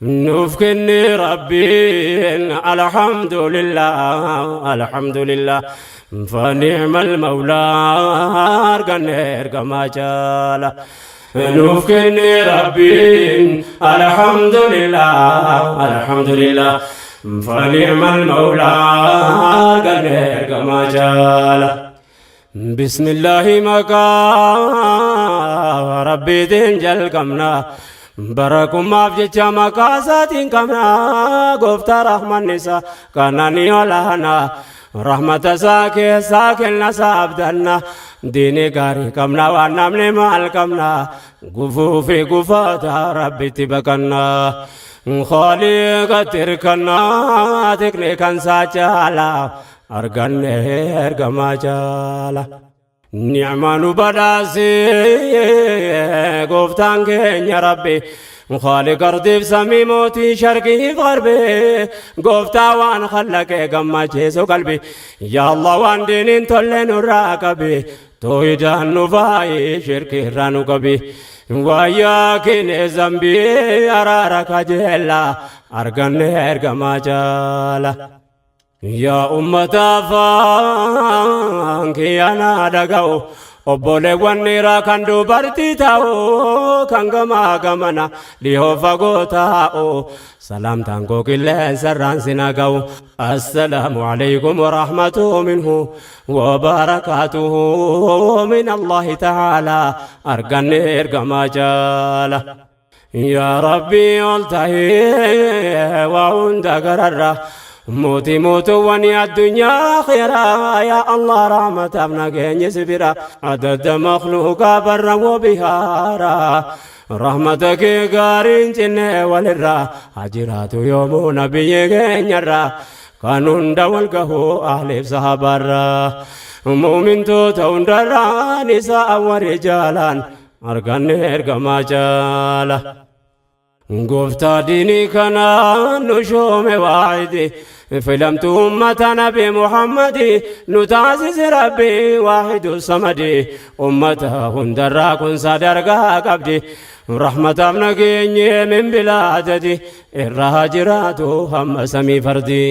Nuuf kenne Rabbiin, alhamdulillah, alhamdulillah, fani'mal mawlaa, arganne ergamaa jaala. Nuuf kenne Rabbiin, alhamdulillah, alhamdulillah, fani'mal mawlaa, arganne ergamaa jaala. Bismillaahi, maqaa Rabbiitiin jalqabna. Barakummaaf jecha maqaa isaatiin qabna. Gooftaa rahmanni isaa kanani olaanaa. Rahmata isaa keessaa kenna isaa abdanna. Diini gaarii qabna, waan namni maal qabna. Gufuu fi gufaata Rabbitti baqanna. Khaliiqatti hirkannaa, tikni kan isaa caalaa. Arganne ergamaa jaala. Ni'maa nu badhaasee gooftaan keenya Rabbi. Khaaliq ardiif samii, mootii sharqiif garbi, gooftaa waan khallaqee gammachiisu qalbi. Yaa Allah, waan diiniin tolle nurraa qabi, toohidaan nu faayi, shirki irraa nu qabi. Waayyaa kine zambii araara kajeella, arganne ergamaa jaala. Yaa ummata, afaan kiyyaanaa dhaga'u, obboleewwan dhiiraa kan dubartii ta'u, kan gamaa gamana dhihoo fagoo taa'u, salaamtaan koo qilleensarraan sina ga'u. Assalaamu alaykum warahmatu minhu wabarakaatuhu min Allahi ta'ala, arganne ergamaa jaala. Yaa Rabbii, ol tahee waa hunda gararra, mootii mootuwwan addunyaa akhiraa, yaa Allah, rahmataaf nageenyi si bira, adadda makhluuqaa barra wabihaara, rahmata kee gaariin cinnee walirra haa jiraatu yoomuu nabiyyi keenyarra, kan hunda wal gahuu ahliif sahabaarra, muumintoota hundarraan isaa awwari jaalaan, arganne ergamaa jaala. Gooftaa diinii kanaan nu shoome waahidi, filamtu ummata Nabi Muhammadi nu taasise Rabbi waahidu samadi, ummata hundarraa kun sadarkaa qabdi, rahmataaf nageenye min bilaadadi irraa jiraatu hamma samii fardi.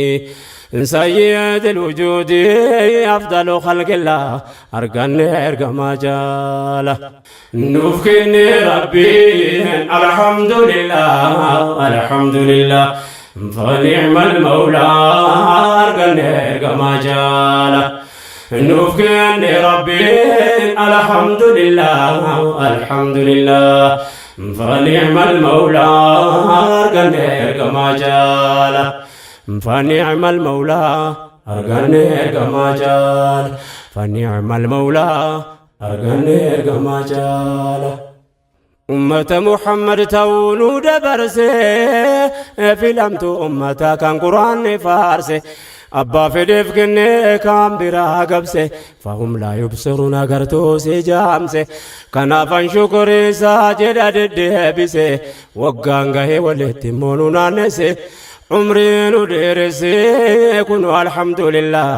سيد الوجود أفضل خلق الله، arganne ergamaa jaala. Nuuf kenne Rabbiin, alhamdulillah, alhamdulillah, فنعم المولى، arganne ergamaa jaala. Nuuf kenne Rabbiin, alhamdulillah, alhamdulillah, فنعم المولى، arganne ergamaa jaala. فنعم المولى، arganne ergamaa jaala. فنعم المولى، arganne ergamaa jaala. Ummata Muhammad ta'uu nu dabarse, filamtu ummata kan Quraanni faarse, abbaa fedheef kennee kan biraa gabse, فهم لا يبصرون agartuu si jaamse, kanaafan shukuriisaa jedha deddeebise, waggaan gahee walitti immoo nu naannesse, umrii nu dheeresse, kunu alhamdulillah,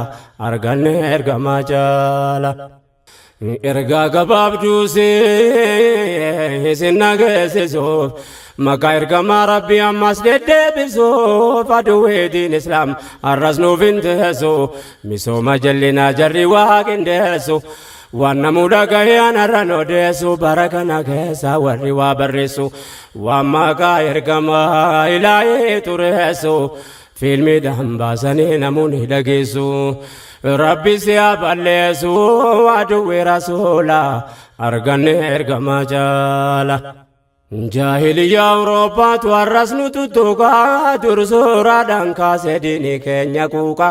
arganne ergamaa jaala. Ergaa gabaabduusee isin nageessisuuf, maqaa ergamaa Rabbii ammas deddeebisuuf, aduwwee diin Islaam har'as nuuf hin teessu, misooma jallinaa jarri waa qindeessu, waan namuu dhagahee anarran odeessu, bara kana keessa warri waa barreessu waan maqaa ergamaa ilaahee tureessu fiilmiidhaan baasanii namoonni dhageessu. Rabbi si haa balleessu aduwwee rasuula, arganne ergamaa jaala. Jaahiliyyaa Awurooppaatu har'as nu tuttuqaa, dur suuraadhaan kaasee diinii keenya quuqa,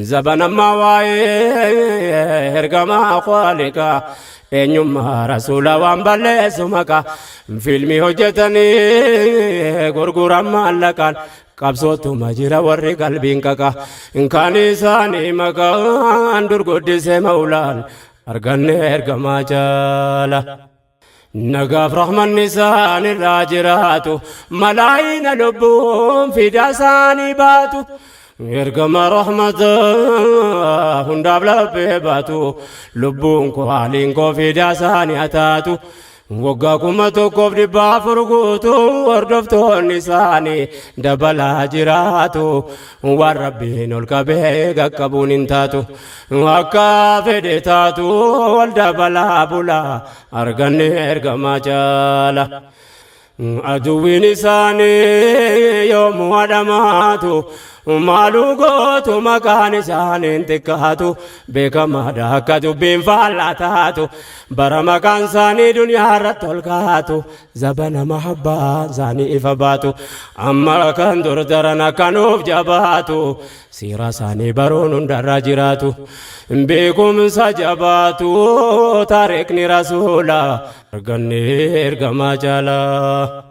zabanammaa waa'ee ergamaa khaliqaa, eenyummaa rasuula waan balleessu maqaa fiilmii hojjetanii gurguran maallaqaan, qabsootuma jira warri qalbiin qaqa, kan isaanii maqaan durguddise maulaan, arganne ergamaa jaala. Nagaaf rahmanni isaan irraa jiraatu, malaayina lubbuun fida isaanii baatu, ergama rahmata hundaaf laphee baatu, lubbuun koo haaliin koo fida isaanii haa taatu. Waggaa 1400 guutuu hordoftoonni isaanii dabalaa jiraatu. Waan Rabbiin ol qabee qaqqabuun hin taatu. Akka fedhe taatu wal dabalaa bula arganne ergamaa caala. Aduwwiin isaanii yoomuu adhamaatu maaluu gootu maqaan isaaniin xiqqaatu beekamaadha akka dubbiin faallaa taatu bara maqaan isaanii duniyaa irratti ol kaatu zabana mahabbaa isaanii ifa baatu amma kan dur daran akka nuuf jabaatu siiraa isaanii baruun hundarra jiraatu beekumsa jabaatu taariikni rasuula arganne ergamaa caalaa.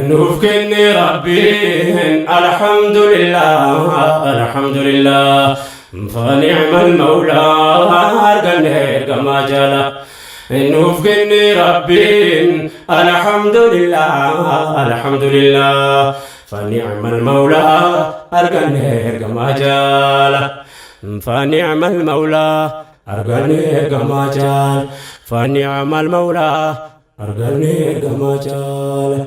Nuuf kenne Rabbiin alhamdulillah alhamdulillah fani'mal mawlaa arganne ergamaa caalaa. Nuuf kenne Rabbiin alhamdulillah alhamdulillah fani'mal mawlaa arganne ergamaa caalaa. Fani'mal mawlaa arganne ergamaa caala. Fani'mal mawlaa arganne ergamaa caala.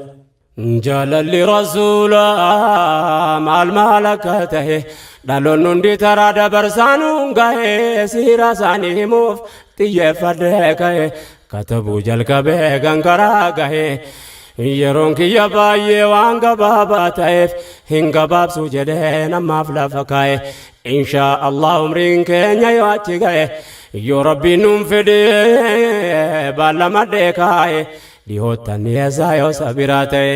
Jaalalli rasuulaa maal maal akka ta'e dhaloonni hundi taraa dabarsaanuun ga'e siira isaanii himuuf xiyyeeffadhee ka'e katabuu jalqabee gangaraa ga'e yeroon kiyya baay'ee waan gabaabaa ta'eef hin gabaabsu jedhee namaaf lafa kaa'e inshaa Allah umriin keenya yoo achi ga'e yoo rabbiin nuun fedhe baallamadhee kaa'e dhihoottan dhiyeessaa yoo sabiraa ta'e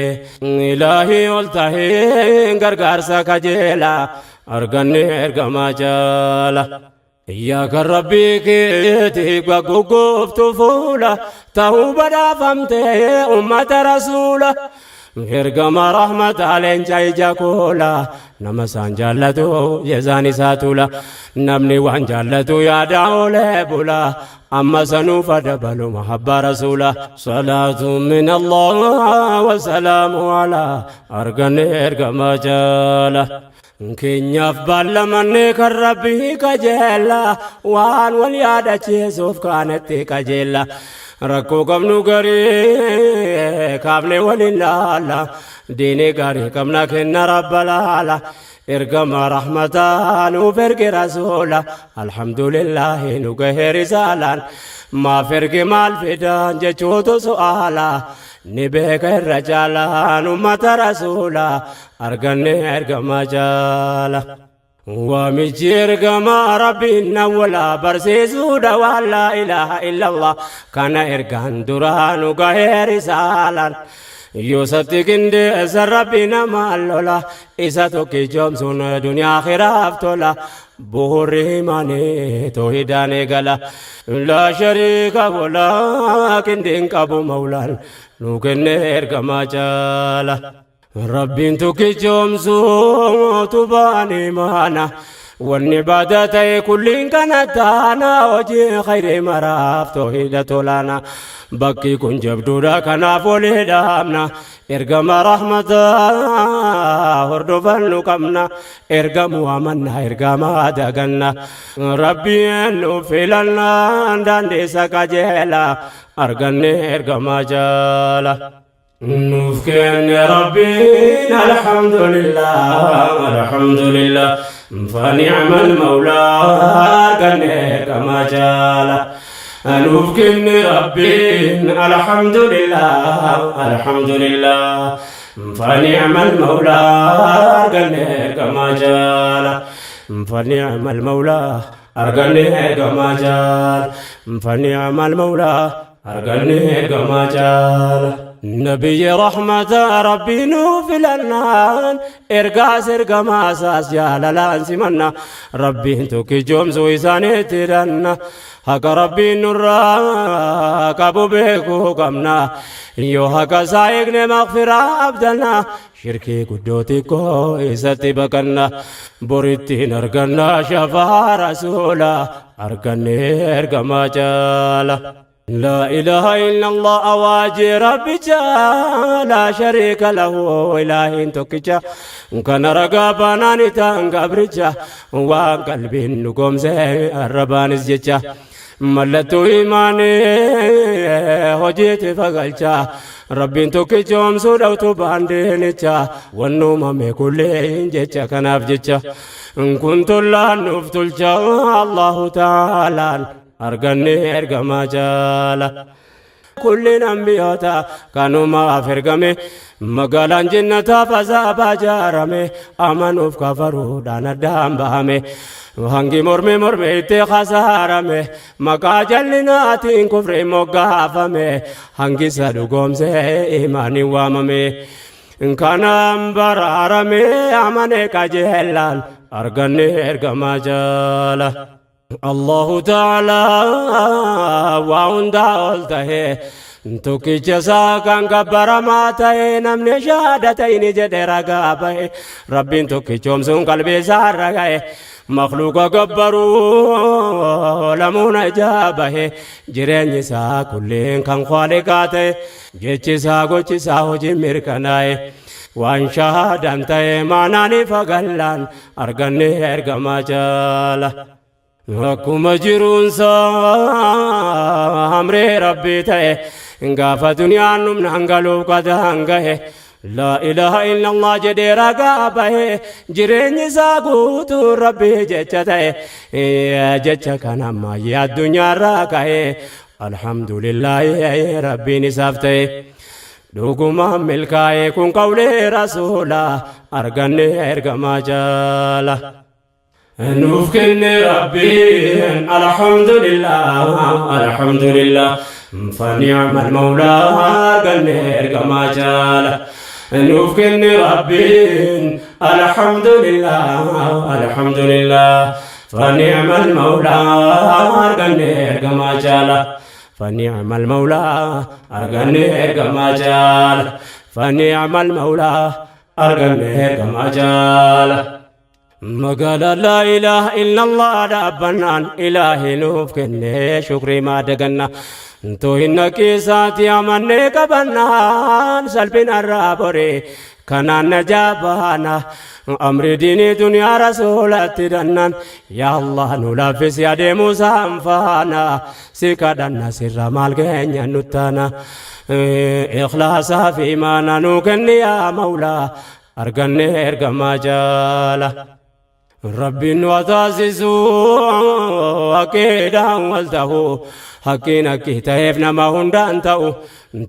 ilaahii ol ta'ee gargaarsa kajeela arganne ergamaa jaala. Yaa kan rabbii keetii gugguuftu fuula ta'uu badhaafamte ummata rasuula. Ergama rahmata leenca ija koola nama isaan jaallatu jezaan isaa tula namni waan jaallatu yaada oolee bula amma sanuuf adabalu mahabba rasuula salaatu min Allah wa salaamu ala arganne ergama jaala. Keenyaaf baallamanne kan rabbii qajeella waan wal yaadachiisuuf kaanetti qajeella rakkoo qabnu garii kaafne waliin laalla diinii gaarii qabna kenna rabba laala ergama rahmataa nuuf erge rasuula alhamdulillaahi nu gahee risaalaan maaf erge maal fidaan jechuutu su'aala ni beeka irra jaalaan ummata rasuula arganne ergamaa jaala. Waamichi ergamaa rabbiin awwala barsiisuudha waan laa ilaaha illallah kana ergaan duraa nu gahee risaalaan. Yoosatti qindeessa rabbi namaa lola isa tokkichoomsuun duniyaa akhiraaf tola bu'uurri imaanii toohidaan eegala. Laa shariika walaa qindiin qabu mawlaan nu kenne ergamaa jaala. Rabbiin tokkichoomsuu tubaan imaana wanni baada ta'e kulliin kana taana hojii khayrii maraaf toohida tolaana bakki kun jabduudha kanaaf walii dhaabna ergama rahmataa hordofannu qabna ergamuu amanna ergamaa daganna rabbiin nu filannaan daandiisa qajeela arganne ergamaa jaala. Nuuf kenne Rabbiin alhamdulillah alhamdulillah fani'mal mawlaa arganne ergamaa jaala. Nuuf kenne Rabbiin alhamdulillah alhamdulillah fani'mal mawlaa arganne ergamaa jaala. Fani'mal mawlaa arganne ergamaa jaala. Fani'mal mawlaa arganne ergamaa jaala. Nabiyyi rahmata rabbii nuu filannaan ergaas ergamaa isaas jaalalaan simanna rabbiin tokkichoomsuu isaaniitti hidhanna haqa rabbiin nurraa qabu beekuu qabna yoo haqa isaa eegne maghfiraa abdanna shirkii guddoo xiqqoo isatti baqanna borittiin arganna shafaa rasuula arganne ergamaa jaala. لا إله إلا الله أواجي ربي لا شريك له إله tokkicha kana ragaa baanaan itaan gabricha waan qalbiin nu goomse arrabaanis jecha Mallattoo imaanii hojiitti fagalcha Rabbiin tokkichoomsuu dhawtu baandeenicha wannuumame kulleen jecha kanaaf jecha kun tollaan nuuf tolcha Allahu ta'aalaan arganne ergamaa jaala. Kulliin ambiyoota kanumaaf ergame magaalaan jennataaf azaabaa jaarame amanuuf kafaruudhaan addaan bahame hangi morme morme itti khasaarame maqaa jallinaatiin kufriin moggaafame hangi isa dhugoomse imaaniin waamame kanaan baraarame amane qajeellaan arganne ergamaa jaala. Allahu ta'ala waa hundaa ol ta'e tokkicha isaa kan gabbaramaa ta'e namni shahadatayni jedhe ragaa bahe Rabbiin tokkichoomsuun qalbii isaa irra ga'e makluuqa gabbaruu lamuun ijaa bahe jireenyi isaa kulliin kan khaaliqaa ta'e jechi isaa gochi isaa hojii mirkanaa'e waan shahaadan ta'e maanaan ifa gallaan arganne ergamaa jaala. Akkuma jiruunsaa amree rabbii ta'e gaafa duniyaan dhumnaan galuuf qadaan gahe laa ilaaha illallah jedhee ragaa bahe jireenyi isaa guutuu rabbii jecha ta'e jecha kana ammayyee addunyaarraa ka'e alhamdulillaahi rabbiin isaaf ta'e. Dhugumaan milkaa'e kun qawlee rasuula arganne ergamaa jaala. Nuuf kenne Rabbiin alhamdulillah alhamdulillah fani'amal mawlaa arganne ergamaa jaala. Nuuf kenne Rabbiin alhamdulillah alhamdulillah fani'amal mawlaa arganne ergamaa jaala. Fani'amal mawlaa arganne ergamaa jaala. Fani'amal mawlaa arganne ergamaa jaala. Magaalaa laa ilaaha illallah dhaabbannaan ilaahi nuuf kennee shukrii maa daganna. Toohinna keessaatti amannee qabannaan salphinarraa boree kanaan najaa baana. Amri diinii duniyaa rasuulatti dannan yaa Allah nu laaffisi adeemuu isaan faana si kadhanna sirra maal keenya nuttaana. Ikhlaasaa fi imaana nuu kenni yaa mawlaa arganne ergamaa jaala. Rabbiin nu taasisu aqiidaan wal ta'u haqqiin haqqii ta'eef nama hundaan ta'u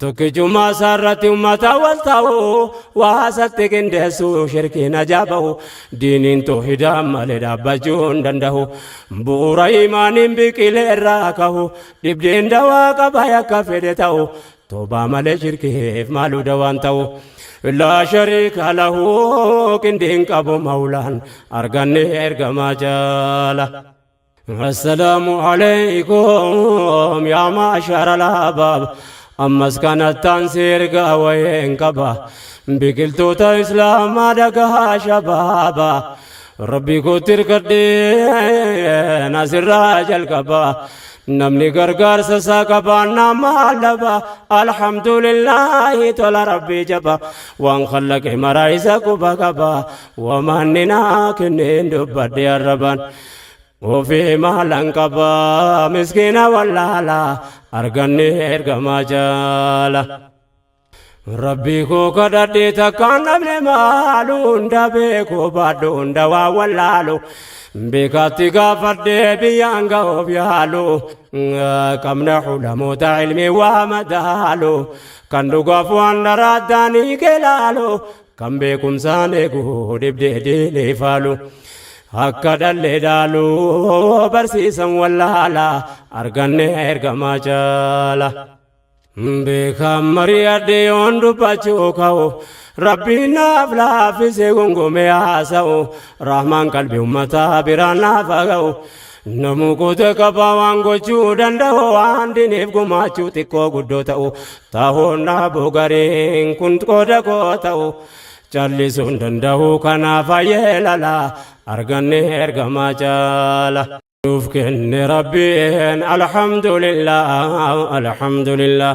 tokkichummaa isaarratti ummata wal ta'u waasatti qindeessu shirkiin ajaabahu diiniin toohidaan malee dhaabbachuu hin danda'u bu'uura imaaniin biqilee irraa kahu dhibdeen dawaa qaba yakka fedhe ta'u Toobaa malee shirkiif maaluu dawaan ta'u. Laa shariika lahu qindiin qabu mawlaan arganne ergamaa jaala. Assalaamu alaykum yaa maashara laabaab. Ammas kanattaan si ergaa wayeen qaba. Biqiltoota islaamaa dhagaa shabaaba. Rabbi kootti hirkadhee asirraa jalqaba. Namni gargaarsa isaa qabaannaa maal dhaba? Alhamdulillaahi tola Rabbii jaba. Waan khallaqe maraa isa quba qaba. Wamanni naa kenneen dubbadhe arrabaan. Ofii maalan qaba miskiina wallaala arganne ergamaa jaala. Rabbii koo kadhadhee takkaan dhabne maalu hunda beeku baadhu hunda waa wallaalu beekaatti gaafadhee biyyaan ga'uuf yaalu qabna hulamoota ilmii waa madaalu kan dhugaaf waan dharaaddaanii kelaalu kan beekumsaan eegu dhibdee diinii faalu akka dhallee dhaalu barsiisan wallaala arganne ergamaa jaala. Beekaan mari'adhe yoon dubbachuu ka'u Rabbiin naaf laaffise gungumee haasa'u Rahmaan qalbii ummataa biraan naaf ga'u Namuu goota qabaa waan gochuu danda'u waan diiniif gumaachuu xiqqoo guddoo ta'u Ta'uun dhaabuu gariin kun qooda koo ta'u Callisuun danda'u kanaaf ayyee lala arganne ergamaa jaala. Nuuf kenne Rabbiin alhamdulillah alhamdulillah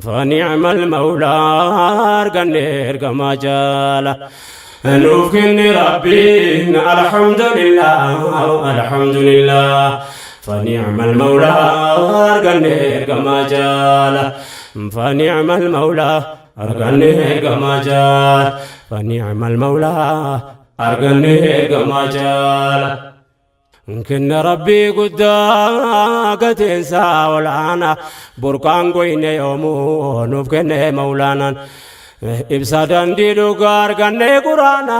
fani'mal mawlaa arganne ergamaa jaala. Nuuf kenne Rabbiin alhamdulillah alhamdulillah. Fani'mal mawlaa arganne ergamaa jaala. Fani'mal mawlaa arganne ergamaa jaala. Fani'mal mawlaa arganne ergamaa jaala. Kenna Rabbii guddaa gateensaa olaanaa burqaan goyne yoomuu nuuf kenne mawlaanaan. Ibsa dandii dhugaa arganne quraana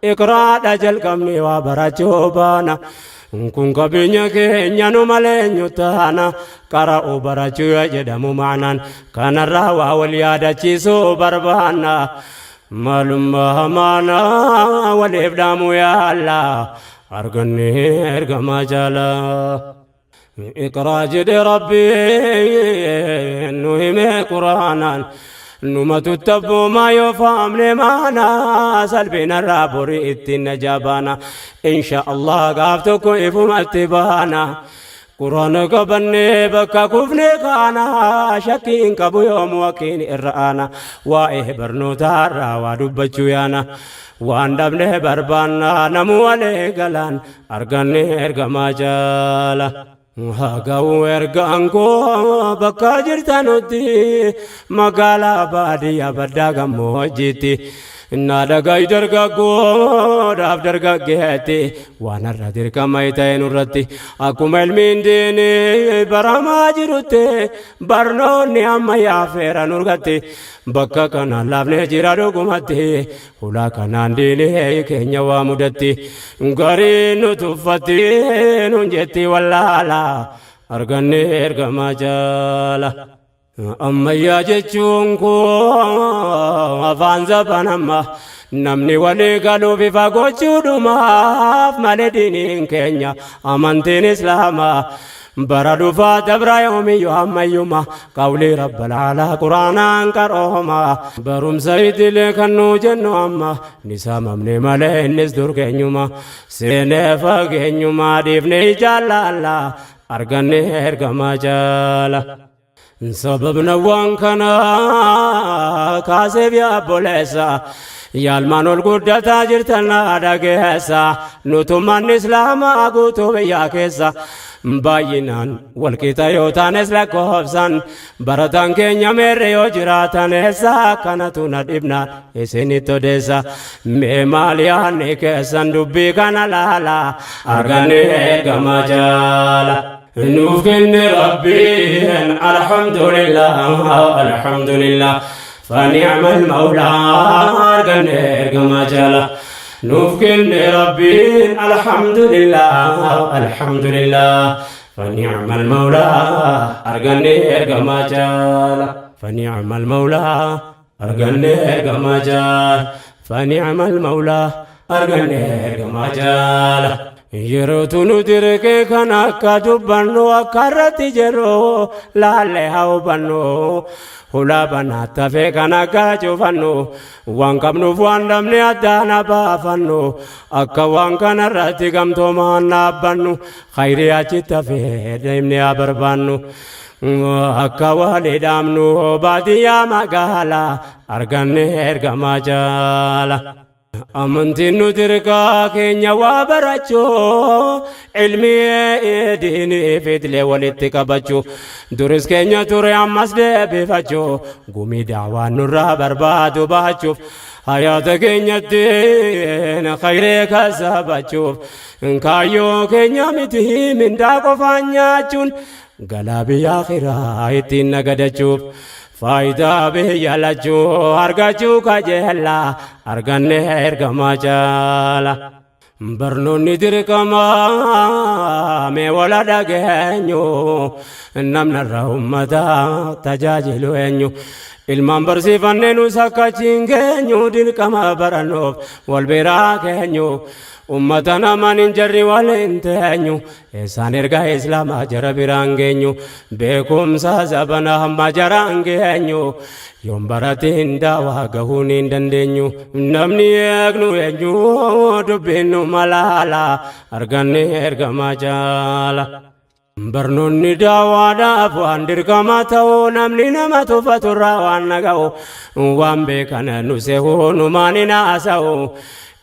iqraadha jalqabne waa barachuu baana. Kun qabeenya keenya nu malee eenyu taana qara'u barachuu yoo jedhamu maanaan kanarraa waa wal yaadachiisuu barbaanna. Maalummaa hamaanaa waliif dhaamu yaalla arganne ergamaa jaalaa. Iqraa jedhe Rabbiin nu hime Quraanaan numatu tabboomaa yoo faamne maana salphinarraa borii ittiin najaa baana insha Allah gaaf tokko ifumatti baana Quraana qabannee bakka kufne kaana shakkiin qabu yoom wakiin irra aana waa'ee barnootaarraa waa dubbachuu yaana waan dhabne barbaanna namu walee galaan arganne ergamaa jaala. Haga'u ergaan koo bakka jirtanutti magaalaa baadiyyaa baddaa gammoojjiitti. Na dhaga'i dargaggoodhaaf dargaggeetti waan har'a dirqama ta'e nurratti akkuma ilmiin diinii baramaa jirutti barnoonni ammayyaa feera nurgatti bakka kana laafnee jira dhugumatti Hulaa kanaan diinii keenya waa mudatti gariin nu tuffatti nun jetti wallaala arganne ergamaa jaala. Ammayyaa jechuun koo afaan zaban amma namni walii galuuf ifa gochuudhumaaf malee diiniin keenya amantiin islaamaa. Bara dhufaa dabra yoomiyyuu ammayyuma qawlii rabbal aalaa quraanaan qarooma barumsa idilee kan nuu jennu amma ni saamamne malee innis dur keenyuma seenee fageenyuma dhiifne jaalaala arganne ergamaa jaala. Sababna waan kanaa kaaseef yaa obboleessa yaalmaan ol guddataa jirtan na dhageessa nutummaan islaamaa guutuu biyyaa keessa baay'inaan walqixa yoo taanes lakkoofsan barataan keenya meerre yoo jiraatan eessa kanatu na dhibna isinitti odeessa mee maal yaadni keessan dubbii kana laala arganne ergamaa jaala. Nuuf kenne Rabbiin alhamdulillah alhamdulillah fani'mal mawlaa arganne ergamaa jaala. Nuuf kenne Rabbiin alhamdulillah alhamdulillah fani'mal mawlaa arganne ergamaa jaala. Fani'mal mawlaa arganne ergamaa jaala. Fani'mal mawlaa arganne ergamaa jaala. Yerootu nu dirqee kan akka dubbannu akka irratti jedhu laallee haa hubannu. Hulaa banaa tafee kan akka cufannu waan qabnuuf waan dhabne addaan haa baafannu akka waan kana irratti gamtoomaan dhaabbannu khayrii achitti hafee deemnee haa barbaannu. Akka walii dhaamnu baadiyyaa magaalaa arganne ergamaa jaala. Amantiin nu dirqaa keenya waa barachuu ilmii diinii fi idilee walitti qabachuu duris keenya ture ammas deebifachuu gumii daawaan nurraa barbaadu baachuuf hayaata keenyatti khayree kasabachuuf kaayyoo keenya miti mindaa qofaan nyaachuun galaa biyya akhiraa ittiin nagadachuuf Faayidaa biyya lachuu argachuu kajeella arganne ergamaa jaala. Barnoonni dirqama mee wala dhageenyu namnarra ummata tajaajilu eenyu. Ilmaan barsiifannee nus akka achiin geenyu dirqama barannoof wal biraa keenyu. Ummata namaan hin jarri waliin teenyu Eessaan ergaa Islaamaa jara biraan geenyu beekumsa zabana hamma jaraan geenyu yoon baratiin daawaa gahuun hin dandeenyu namni eegnu eenyu dubbiin nu malaala arganne ergamaa jaala. Barnoonni daawaadhaaf waan dirqama ta'u namni nama tuffaturraa waan naga'u waan beekan nu sehu numaan hin haasa'u.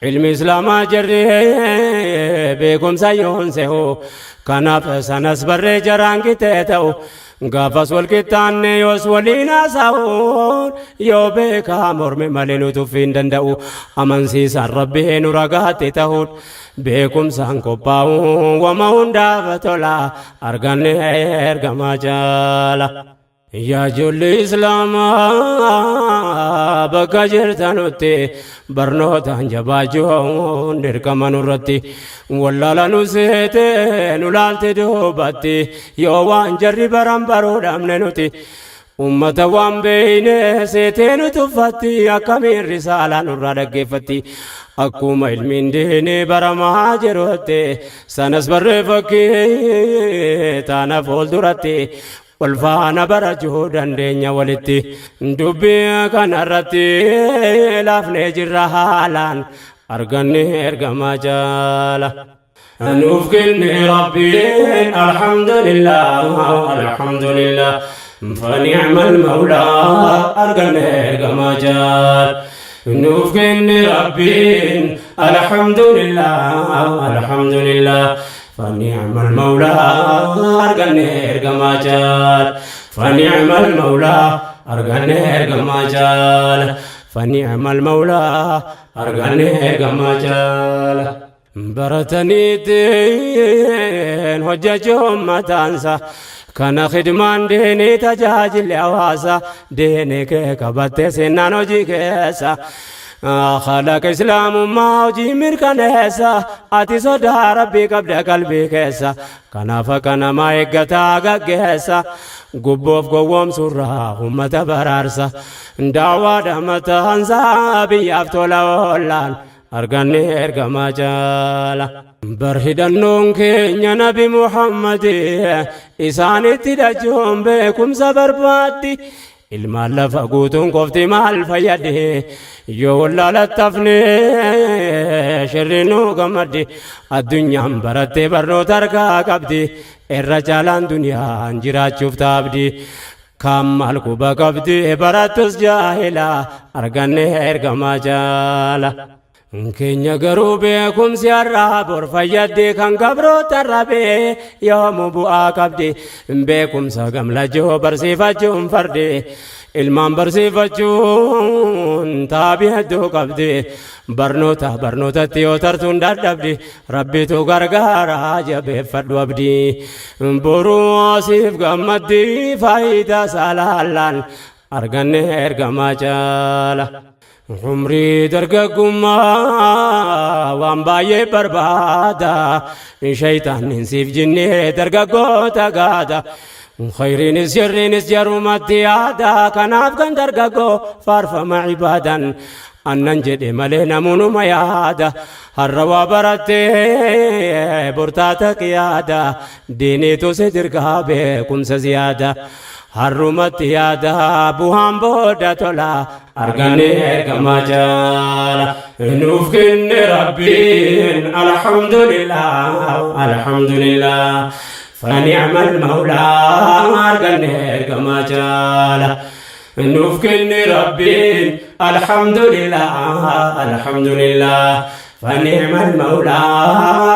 Ilmi Islaamaa jarri beekumsa yoon se'u kanaaf sanas barree jaraan qixxee ta'u gaafas wal qixxaanne yoos waliin haasa'uun yoo beekaa morme malee nu tuffii hin danda'u amansiisaan Rabbii nu ragaatti ta'uun beekumsaan qophaa'uun wama hundaaf tola arganne ergamaa jaala. Yaa ijoollee Islaamaa bakka jirtanutti barnootaan jabaachuun dirqama nurratti wallaala nu seete nu laalte duubatti yoo waan jarri baran baruu dhabne nuti ummata waan beeyne seetee nu tuffatti akkamiin risaalaa nurraa dhaggeeffatti akkuma ilmiin diinii baramaa jirutti sanas barree fakkii taana fuulduratti wal faana barachuu dandeenya walitti dubbii kanarratti laafnee jirra haalaan arganne ergamaa jaala. Nuuf kenne Rabbiin alhamdulillah alhamdulillah فنعم المولى arganne ergamaa jaala. Nuuf kenne Rabbiin alhamdulillah alhamdulillah فنعم المولى arganne ergamaa jaala. فنعم المولى arganne ergamaa jaala. فنعم المولى arganne ergamaa jaala. Barataniitiin hojjechuun mataansa kana khidmaan diinii tajaajilli hawaasa diinii kee qabattee seenaan hojii keessa. Khalaqa Islaamummaa hojii mirkaneessa ati sodaa Rabbii qabda qalbii keessa kanaaf akka namaa eeggataa gaggeessa gubboof gowwoomsurraa ummata baraarsa daawwaadha mataansaa biyyaaf tola oollaan arganne ergamaa jaala. Bar hidhannoon keenya Nabi Muhammad isaanitti hidhachuun beekumsa barbaaddi. Ilmaan lafa guutuun qofti maal fayyadde yoo wallaalattafne shirri nu gammaddi addunyaan barattee barnoota harkaa qabdi irra caalaan duniyaan jiraachuuf taabdi. Kan maal quba qabdi barattus jaahila arganne ergamaa jaala. Keenya garuu beekumsi har'aa bor fayyadde kan gabroota rabee yoomu bu'aa qabdi beekumsa gamlajoo barsiifachuun fardi ilmaan barsiifachuun taabii hedduu qabdi barnoota barnootatti yoo tartuun dadhabdi Rabbitu gargaara jabeeffadhu abdii boruu asiif gammaddi faayidaa saalaallaan arganne ergamaa jaala. Umrii dargaggummaa waan baay'ee barbaada shaytaanni siif jinnee dargaggoota gaada. Khayriinis sirriinis jarumatti yaada kanaaf kan dargaggoo faarfama ibaadan annan jedhe malee namunuma yaada har'a waa barattee bortaata qiyaada diiniitu si dirgaa beekumsa ziyaada har'umatti yaada bu'aan booda tola arganne ergamaa jaala. Nuuf kenne Rabbiin alhamdulillah alhamdulillah فنعم المولى arganne ergamaa jaala. Nuuf kenne Rabbiin alhamdulillah alhamdulillah فنعم المولى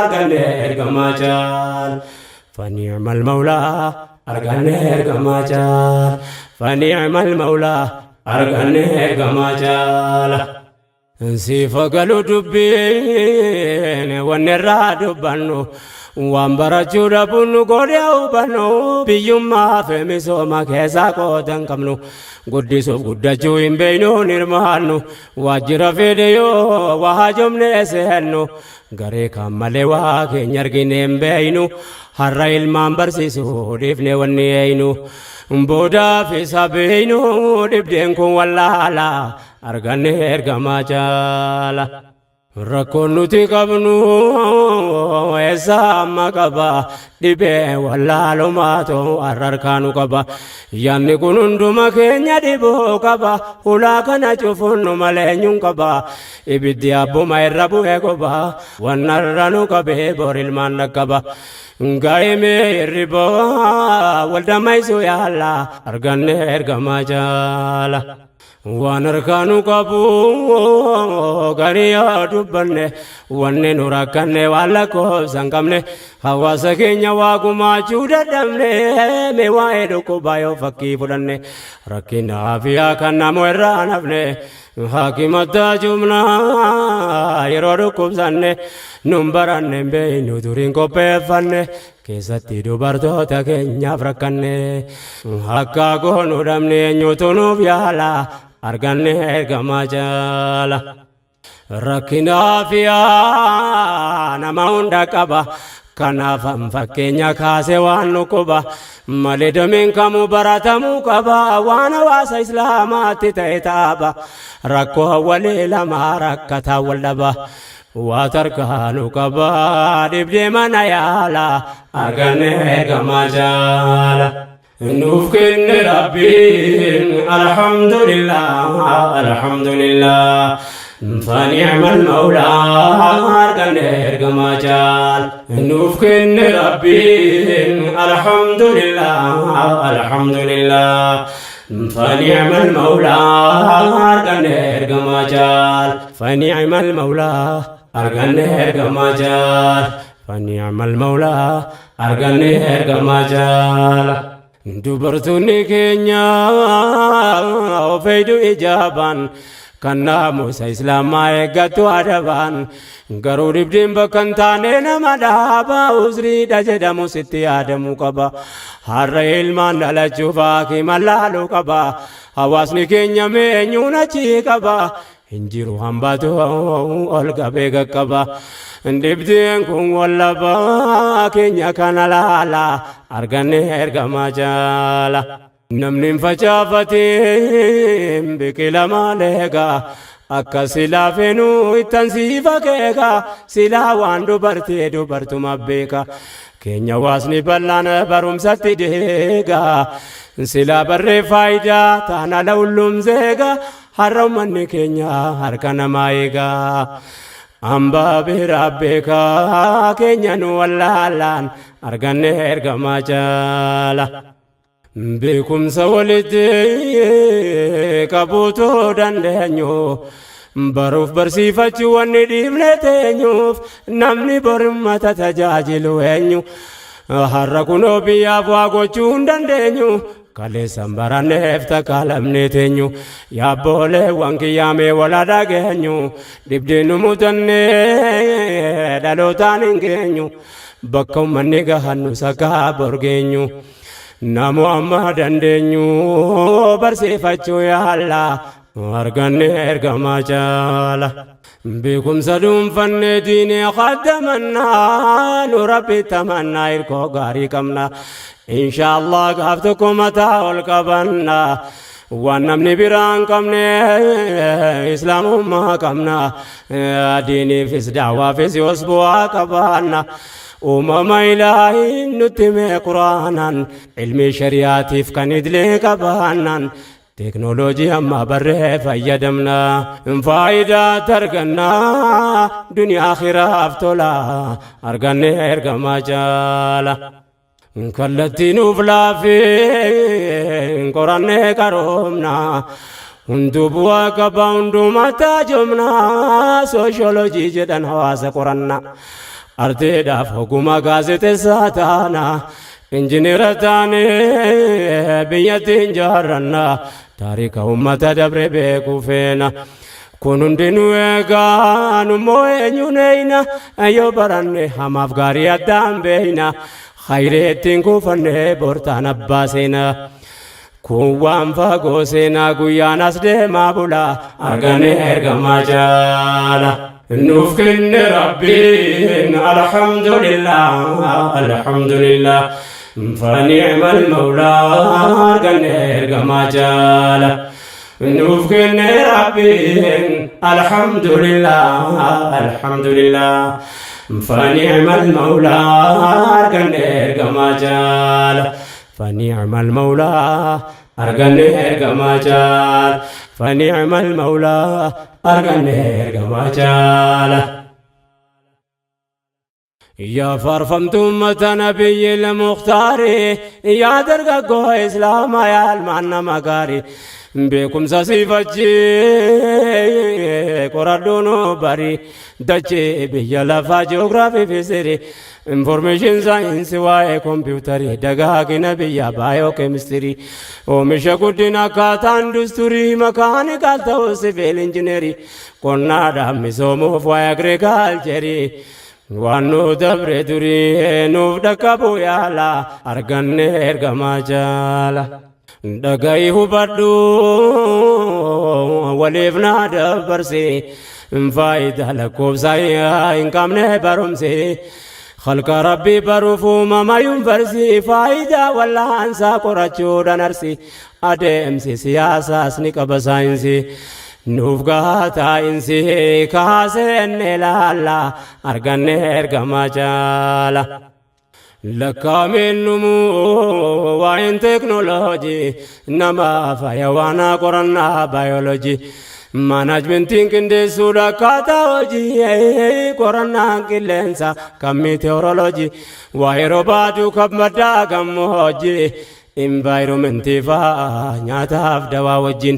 arganne ergamaa jaala. فنعم المولى arganne ergamaa jaala. فنعم المولى arganne ergamaa jaala. Siif galu dubbiin wanni irraa dubbannu waan barachuu dhabuun nu godhe hubannu biyyummaa fi misooma keessaa qooda hin qabnu guddisuuf guddachuu hin beeynuun hirmaannu waajjira fedhe yoo waa hajomnee seennu garee kan malee waa keenya argine hin beeynu har'a ilmaan barsiisuu dhiifne wanni eeynu boodaaf isa beeynu dhibdeen kun wallaala arganne ergamaa jaala. Rakkoon nuti qabnu eessa amma qaba dhibee wallaalumaatu har'arkaa nu qaba yaanni kun hunduma keenya dhibuu qaba hulaa kana cufuun nu malee eenyuun qaba ibiddi abbuma irra bu'ee qoba wannarra nu qabee bor ilmaan dhaqqaba. Gaa'imee hirribaa waldammaysuu yaala arganne ergamaa jaala. Waan harkaa nu qabu garii yoo dubbanne, wanni nu rakkanne waan lakkoofsa hin qabne. Hawaasa keenya waa gumaachuu dadhabne, mee waa'ee dhukkubaa yoo fakkii fudhanne, rakkina afiyaa kan namu irraa nafne. Haakimata jumnaa yeroo dhukkubsanne, nun baranne hin beeynu, duriin qopheeffanne. Keessatti dubartoota keenyaaf rakkanne, akka goonu dhabne, eenyutu nuuf yaala? Arganne ergamaa jaala. Rakkina afiyaa nama hunda qaba. Kanaaf an fakkeenya kaase waan dhukkuba malee dameen kamuu baratamuu qaba. Waan hawaasa islaamaatti ta'e taaba, rakkoo walii lama rakkataa wal dhaba. Waa tarkaanu qaba, dhibdee mana yaala, arganne ergamaa jaala. Nuuf kenne Rabbiin, alhamdulillah, alhamdulillah, فنعم المولى, arganne ergamaa jaal. Nuuf kenne Rabbiin, alhamdulillah, alhamdulillah, فنعم المولى, arganne ergamaa jaal. فنعم المولى, arganne ergamaa jaal. فنعم المولى, arganne ergamaa jaal. Dubartoonni keenya ofeeydu ijaabaan, kan naamusa islaamaa eeggattu adabaan, garuu dhibdiin bakka hin taane nama dhaaba. Uzriidha jedhamu sitti yaadamuu qaba. Har'a ilmaan dhalachuuf haakima laaluu qaba. Hawaasni keenya meenyuun achii qaba? Hin jiru hambatu ol qabee qaqqaba. Dhibdeen kun wallabaa keenya kana laala, arganne ergamaa jaala. Namni hin facaafatiin biqila maaleega, akka silaa fenuu ittan siifa keeka. Silaa waan dubartii dubartuma beeka, keenya hawaasni bal'aan barumsatti deega. Silaa barree faayidaa taana lawulluum zeega, har'a ummanni keenya harka namaa eegaa. Hambaa biraa beekaa, keenya nu wallaalaan, arganne ergamaa jaala. Beekumsa walitti qabuutu dandeenyu, baruuf barsiifachuu wanni dhiifne teenyuuf, namni borummata tajaajilu eenyu? Har'a kunoo biyyaaf waa gochuu hin dandeenyu, kaleessan baranneef takka teenyu. Yaabbooleewwan kiyyaamee wala dhageenyu, dhibdeen nu mudannee dhalootaan hin geenyu, bakka ummanni gahannu sakkaa borgeenyu. Namu amma dandeenyu barsiifachuu yaalla, arganne ergamaa jaala. Beekumsa dhuunfannee diinee qaddamannaa, nu Rabbi tamannaa, hirkoo gaarii qabna. Inshaallah gaaf tokko mataa ol qabanna. Waan namni biraan qabne islaamummaa qabna. Diiniifis daawwaafis yoos bu'aa qabaanna. Uumama ilaahiin nutti mee quraanaan, ilmi shari'aatiif kan idilee qabaannaan, teeknooloojii amma barree fayyadamna, faayidaa targanna, duniyaa akhiraaf tola, arganne ergamaa jaala. Kallattii nuuf laafee qorannee qaroomna, hunduu bu'aa qaba, hundumaa taajomna. Sooshoolojii jedhan hawaasa qoranna, arteedhaaf ogummaa gaazexeessaa taana, injineera taane biyyatti ijaarranna, taarika ummata dabre beekuu feena. Kun hundinuu eegaa, nummoo eenyuun eeyna? Yoo baranne hamaaf gaarii addaan beeyna, hayree ittiin kuufanne bortaan abbaa seena. Kun waan fagoo seenaa, guyyaan as deemaa bula, argane ergamaa jaala. Nuuf kenne Rabbiin, alhamdulillah, alhamdulillah, فنعم المولى, arganne ergamaa jaala. Nuuf kenne Rabbiin, alhamdulillah, alhamdulillah, فنعم المولى, arganne ergamaa jaala. فنعم المولى, arganne ergamaa jaala. فنعم المولى, arganne ergamaa jaala. Yaa faarfamtu ummata nabiyyi muktaari, yaa dargaggoo islaamaa, yaa ilmaan nama gaarii, beekumsa siifachi qoradhuun bari dachee biyya lafaa, ji'oogiraafii fi sirii, information science, waa'ee kompiitarii, dagaagina biyya, baayookeemistirii, oomisha guddina, akkaataa industirii, mechanical ta'uu civil engineering, qonnaadhaan misoomuuf waa'ee agriculture, waan nu dabre durii nuuf dhaqqabu yaala, arganne ergamaa jaala. Dhaga'i, hubadhu, waliif naa dabarsi, faayidaa lakkoofsa hin qabne barumsi. Khalqa rabbii baruuf uumama yuunivarsiitii, faayidaa wallaansaa qorachuudhaan arsi, adeemsi siyaasaas ni qaba saayinsii. Nuuf gahaa taa'insi kaasenne laalla, arganne ergamaa jaala. Lakkaa'ameen dhumuu waa'een teeknooloojii, nama fayyawaanaa, qorannaa baayoloojii, maanaajmentiin qindeessuudha akkaataa hojii, qorannaan qilleensa kan miiteoroloojii, waa'ee roobaaduu kan maddaa gammoojjii, environment faa, nyaataaf dawaa wajjin,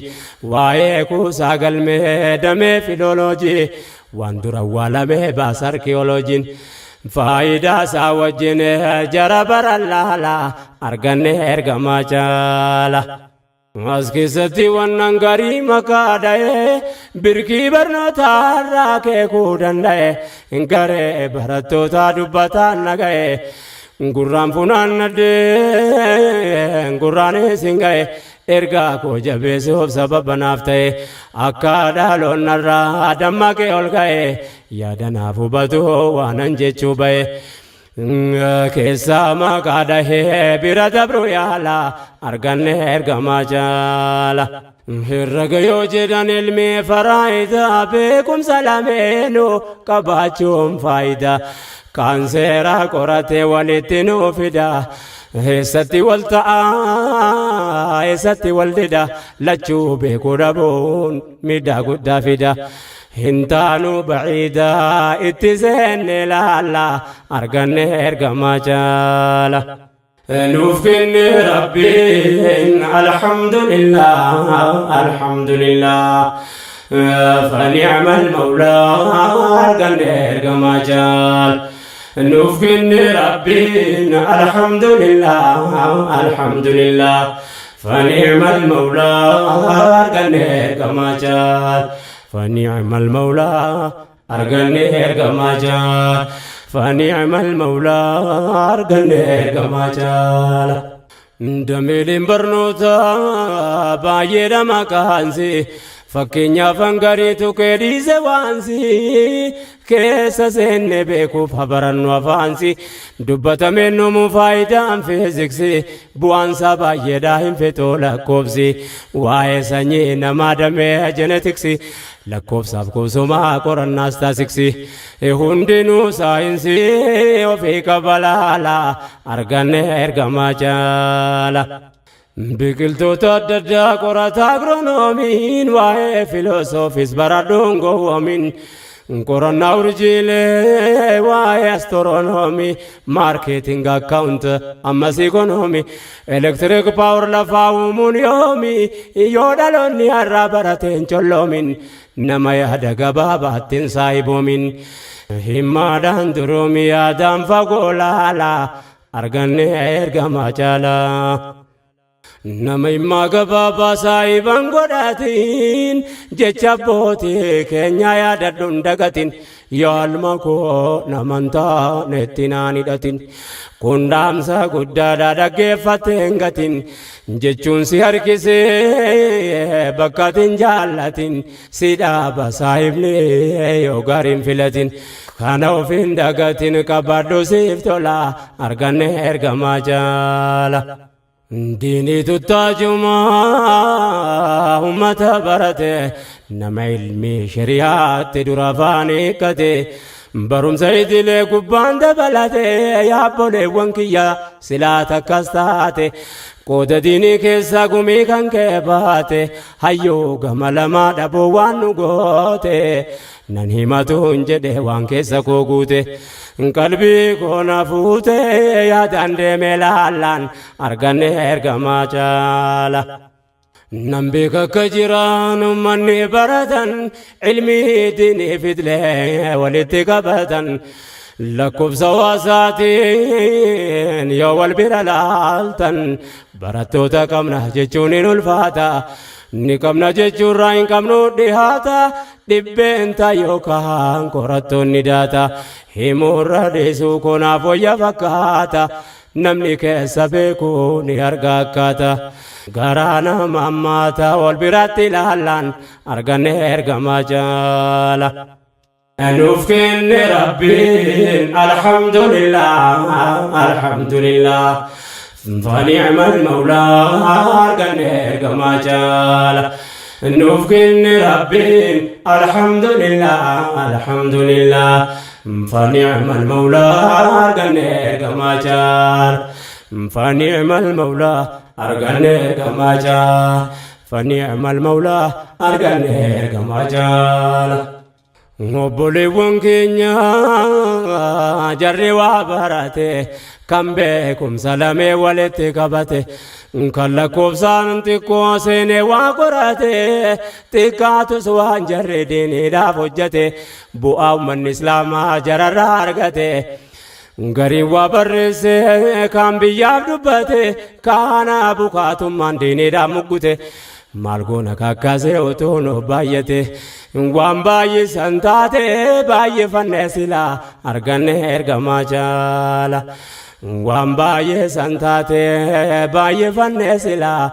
waa'ee kuusaa galmee damee filooloojii, waan dura awwaalamee baasa arkiyooloojiin, faayidaa isaa wajjin jara bara laala, arganne ergamaa jaala. As keessatti wannan garii maqaa dha'ee birkii barnootaarraa keekuu danda'e, garee barattoota dubbataan naga'e, gurraan funaannadhee gurraanis hin ga'e, ergaa koo jabeessuuf sababa naaf ta'e, akka dhaloonnarraa dammaqee ol ka'e yaada naaf hubatu waanan jechuu ba'e. Keessaa maqaa dhahee bira dabru yaala, arganne ergamaa jaala. Herrega yoo jedhan ilmi faraayidaa, beekumsa lameenuu qabaachuun faayidaa. Kaan seera qoratee walitti nuu fida. Eessatti wal ta'a, eessatti wal dida? Lachuu beekuu dhabuun miidhaa guddaa fida. Hin taanu baciidaa, itti seenne laalla, arganne ergamaa jaala. Nuuf kenne Rabbiin, alhamdulillah, alhamdulillah. فنعم المولى arganne ergamaa jaal. Nuuf kenne Rabbiin, alhamdulillah, alhamdulillah. فنعم المولى arganne ergamaa jaal. فنعم المولى arganne ergamaa jaal. فنعم المولى arganne ergamaa jaal. Dameeleen barnoota baay'eedha maqaansi, fakkeenyaaf hangariitu keedhiise waansi keessa seenne beekuuf habarannu afaansi dubbatameen numu, faayidaan fiiziksii bu'aansaa baay'eedha, hin fixuu lakkoofsi, waa'ee sanyii namaa damee jenetiksii, lakkoofsaaf kuusumaa qorannaa istaatistiksii, hundinuu saayinsii ofii qabalaala, arganne ergamaa jaala. Biqiltoota adda addaa qorata agronoomiin, waa'ee filoosoofis baradhuun gowwoomin, qorannaa urjiilee, waa'ee astiroonoomii, marketing, account, ammas ikonoomii, electric power lafaa uumuun yoomi, yoo dhaloonni har'aa barateen colloomin, nama yaada gabaabaattiin saayiboomin, himmaadhaan duroomi, yaadaan fagoo laala, arganne ergamaa caalaa. Nama himmaa gabaabaa saahiban godhatiin, jecha abbootii keenya yaadadhuun dagatin, yaalma koo namantaa netti naan hidhatin, kun dhaamsa guddaadha, dhaggeeffatteen gatin, jechuun si harkisee bakkatin jaallatin, si dhaaba saahibni yoo gaariin filatin, kana ofiin dagatin, qabadhu siif tola, arganne ergamaa jaala. Diinii tuttaajumaa ummata barate, nama ilmi shari'aatti dura afaan hiikkate, barumsa idilee gubbaan dabalate, yaabboleewwan kiyya silaa takkas taate, qooda diinii keessa gumii kan kee baate, hayyuu gama lamaa dhabuu waan nu goote. Nan himatuun jedhe waan keessa koo guute. Qalbii koo na fuute yaadaan deeme laallaan arganne ergamaa caala. Nan beeka akka jiraan ummanni baratan ilmii diinii fidlee walitti qabatan lakkoofsa hawaasaatiin yoo wal bira laaltan barattoota qabna jechuun hin ulfaata ni qabna jechuurraa hin qabnu dhihaata dhibbeenta yookaan qorattoonni daata himuurra dhiisuu konaaf wayya fakkaata. Namni keessa beeku ni arga akkaata garaa nama ammaata wal biratti ilaallaan arganne ergamaa jaala. Nuuf kenne Rabbiin alhamdulillah alhamdulillah fani'mal mawlaa arganne ergamaa jaala. Nuuf kenne Rabbiin alhamdulillah alhamdulillah fani'mal mawlaa arganne ergamaa jaala. Fani'mal mawlaa arganne ergamaa jaala. Fani'mal mawlaa arganne ergamaa jaala. Obboleewwan keenya jarri waa barate kan beekumsa lamee walitti qabate kan lakkoofsaan xiqqoo seenee waa qorate xiqqaatus waan jarri diiniidhaaf hojjete bu'aa uummanni islaamaa jararraa argate. Gariin waa barreesse kaan biyyaaf dubbate kaana bukaatummaan diiniidhaaf muggute. Maal goona kakkaasee utuu nuuf baay'ate waan baay'isan taate baay'ifanne silaa arganne ergamaa jaala. Waan baay'isan taate baay'ifanne silaa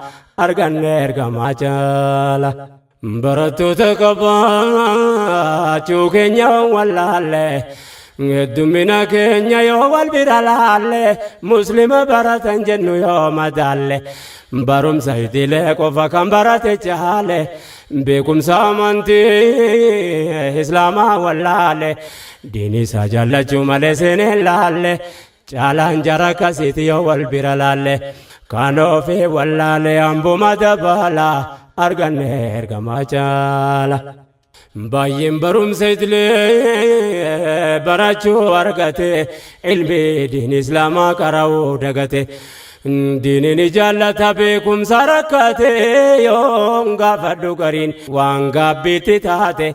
arganne ergamaa jaala. Barattoota qabaachuu keenya wallaalle heddummina keenya yoo wal bira laalle muslima baratan jennu yoo madaalle barumsa idilee qofa kan barate caale beekumsa amantii islaamaa wallaale diinii isaa jaallachuu malee seenee laalle caalaan jara akkasiiti yoo wal bira laalle kan ofii wallaale hambuma dabala arganne ergamaa caala. Baay'een barumsa idilee barachuu argate ilmi diin islaamaa qara'uu dagate. Diiniin jaallata beekumsa rakkate yoon gaafadhu gariin waan gaabbiitti taate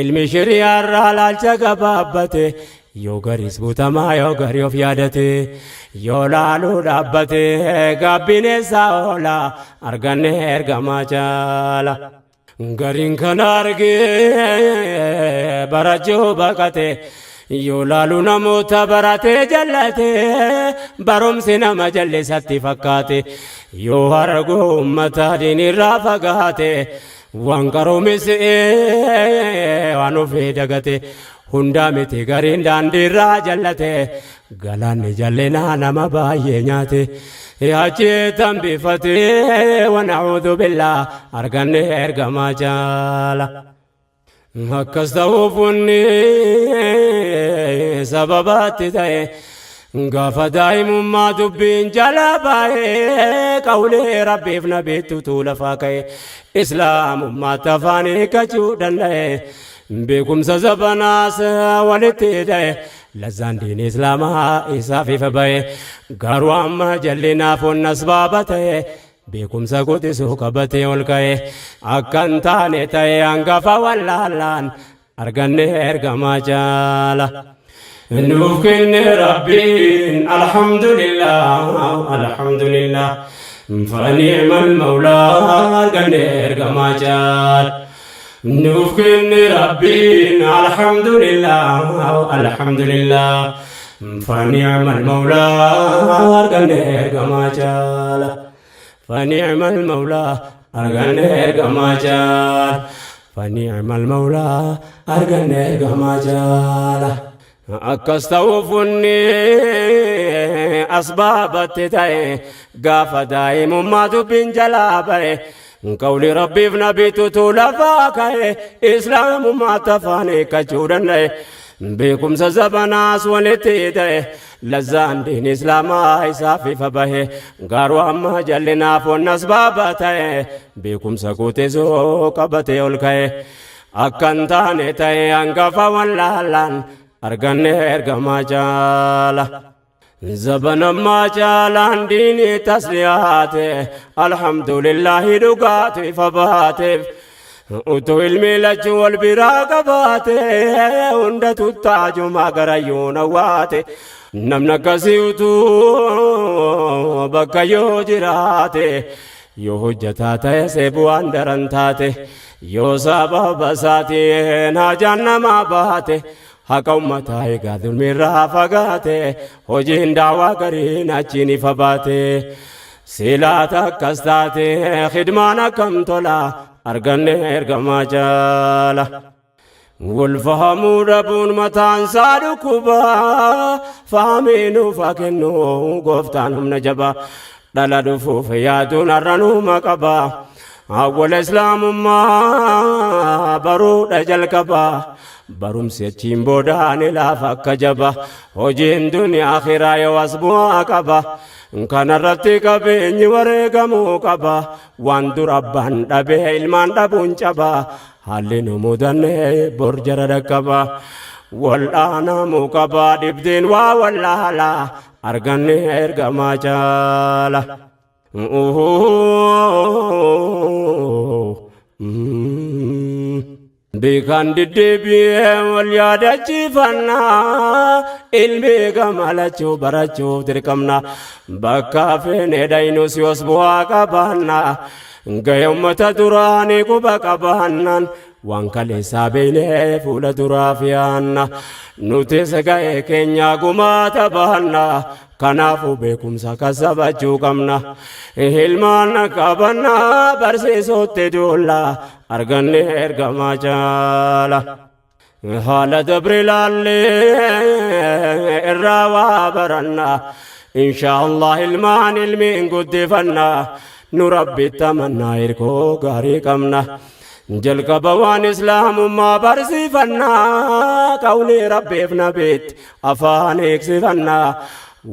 ilmi shiriyaarraa laalcha gabaabbate yoo gariis guutamaa yoo garii of yaadate yoo laaluu dhaabbate gaabbiin eessaa oola arganne ergamaa caala. Gariin kana argee barachuu baqate yoo laalu namoota baratee jallate barumsi nama jallisatti fakkaate yoo argu uummata diinirraa fagaate waan qaroomis waan ofii dagate hundaa miti gariin daandiirraa jallate galaanni jallinaa nama baay'ee nyaate achi tambifate wana'uudhu billaa arganne ergamaa jaala. Akkas ta'uuf wanni sababaatti ta'e gaafa daa'imummaa dubbiin jala baay'ee qawlee rabbiif nabiitti utuu lafaa ka'e islaamummaatti afaan hiikkachuu danda'e beekumsa zabanaas walitti hidha'e lazzaan diin islaamaa isaaf ifa ba'e garuu amma jallinaaf wanna asbaaba ta'e beekumsa quxisuu qabatee ol ka'e akka hin taane ta'e hangafa wallaalaan arganne ergamaa jaala. Nuuf kenne Rabbiin alhamdulillah alhamdulillah fani'mal mawlaa arganne ergamaa jaala. Nuuf kenne Rabbiin alhamdulillah alhamdulillah fani'mal mawlaa arganne ergamaa jaala. Fani'mal mawlaa arganne ergamaa jaala. Fani'mal mawlaa arganne ergamaa jaala. Akkas ta'uuf wanni asbaabatti ta'e gaafa daa'imummaa dubbiin jalaa ba'e qawli rabbiif nabiitu lafaa ka'e islaamummaa tafaan hiikkachuu danda'e beekumsa zabanaas walitti ta'e lazzaan diin islaamaa isaaf ifa bahe garuu amma jallinaaf wanna asbaaba ta'e beekumsa quxisuu qabatee ol ka'e. Akka hin taane ta'e hangafa wallaalaan arganne ergamaa caala. Zabanammaa caalaan diinii tas dhiyaate, alhamdulillaahi dhugaatu ifa baateef. Utuu ilmi lachuu wal biraa qabaate, hunda tuttaajumaa garayyuu nawwaate. Namni akkasii utuu bakka yoo jiraate, yoo hojjataa ta'e seebu'aan daran taate, yoo sababa isaatiin hajaan namaa baate, haqa ummataa egaa zulmiirraa fagaate, hojiin daawaa gariin achiin ifa baate. Silaata akkas taate khidmaan akkam tola, arganne ergamaa jaala. Wal fahamuu dhabuun mataan isaa dhukkuba, fahamii nuuf haa kennu gooftaan humna jabaa. Dhala dhufuuf yaaduun har'a nuuma qaba. Awwala islaamummaa baruudha jalqaba. Barumsi achiin boodaan ilaafa akka jaba. Hojiin duniyaa akhiraa yoo as bu'aa qaba. Kanarratti qabeenyi wareegamuu qaba. Waan dur abbaan dhabee ilmaan dhabuun caba. Haalli nu mudanne bor jara dhaqqaba. Wal'aanamuu qaba dhibdeen waa wallaala, arganne ergamaa caala. Beekaan deddeebi'ee wal yaadachiifannaa, ilmi gamalachuu barachuuf dirqamna. Bakka feene dhaynus yoos bu'aa qabaanna. Gahee ummata duraanii quba qabaannaan, waan kaleessaa beeynee fuula duraaf yaanna. Nutis gahee keenya gumaata baanna. Kanaafuu beekumsa kasabachuu qabna. Ilmaan qabanna barsiisuutti duulla, arganne ergamaa caala. Haala dabre ilaallee irraa waa baranna. Insha Allah ilmaan ilmiin guddifanna. Nu rabbitti amannaa, hirkoo gaarii qabna. Jalqaba waan islaamummaa barsiifanna. Qawlii rabbiif nabiitti afaan eegsifanna.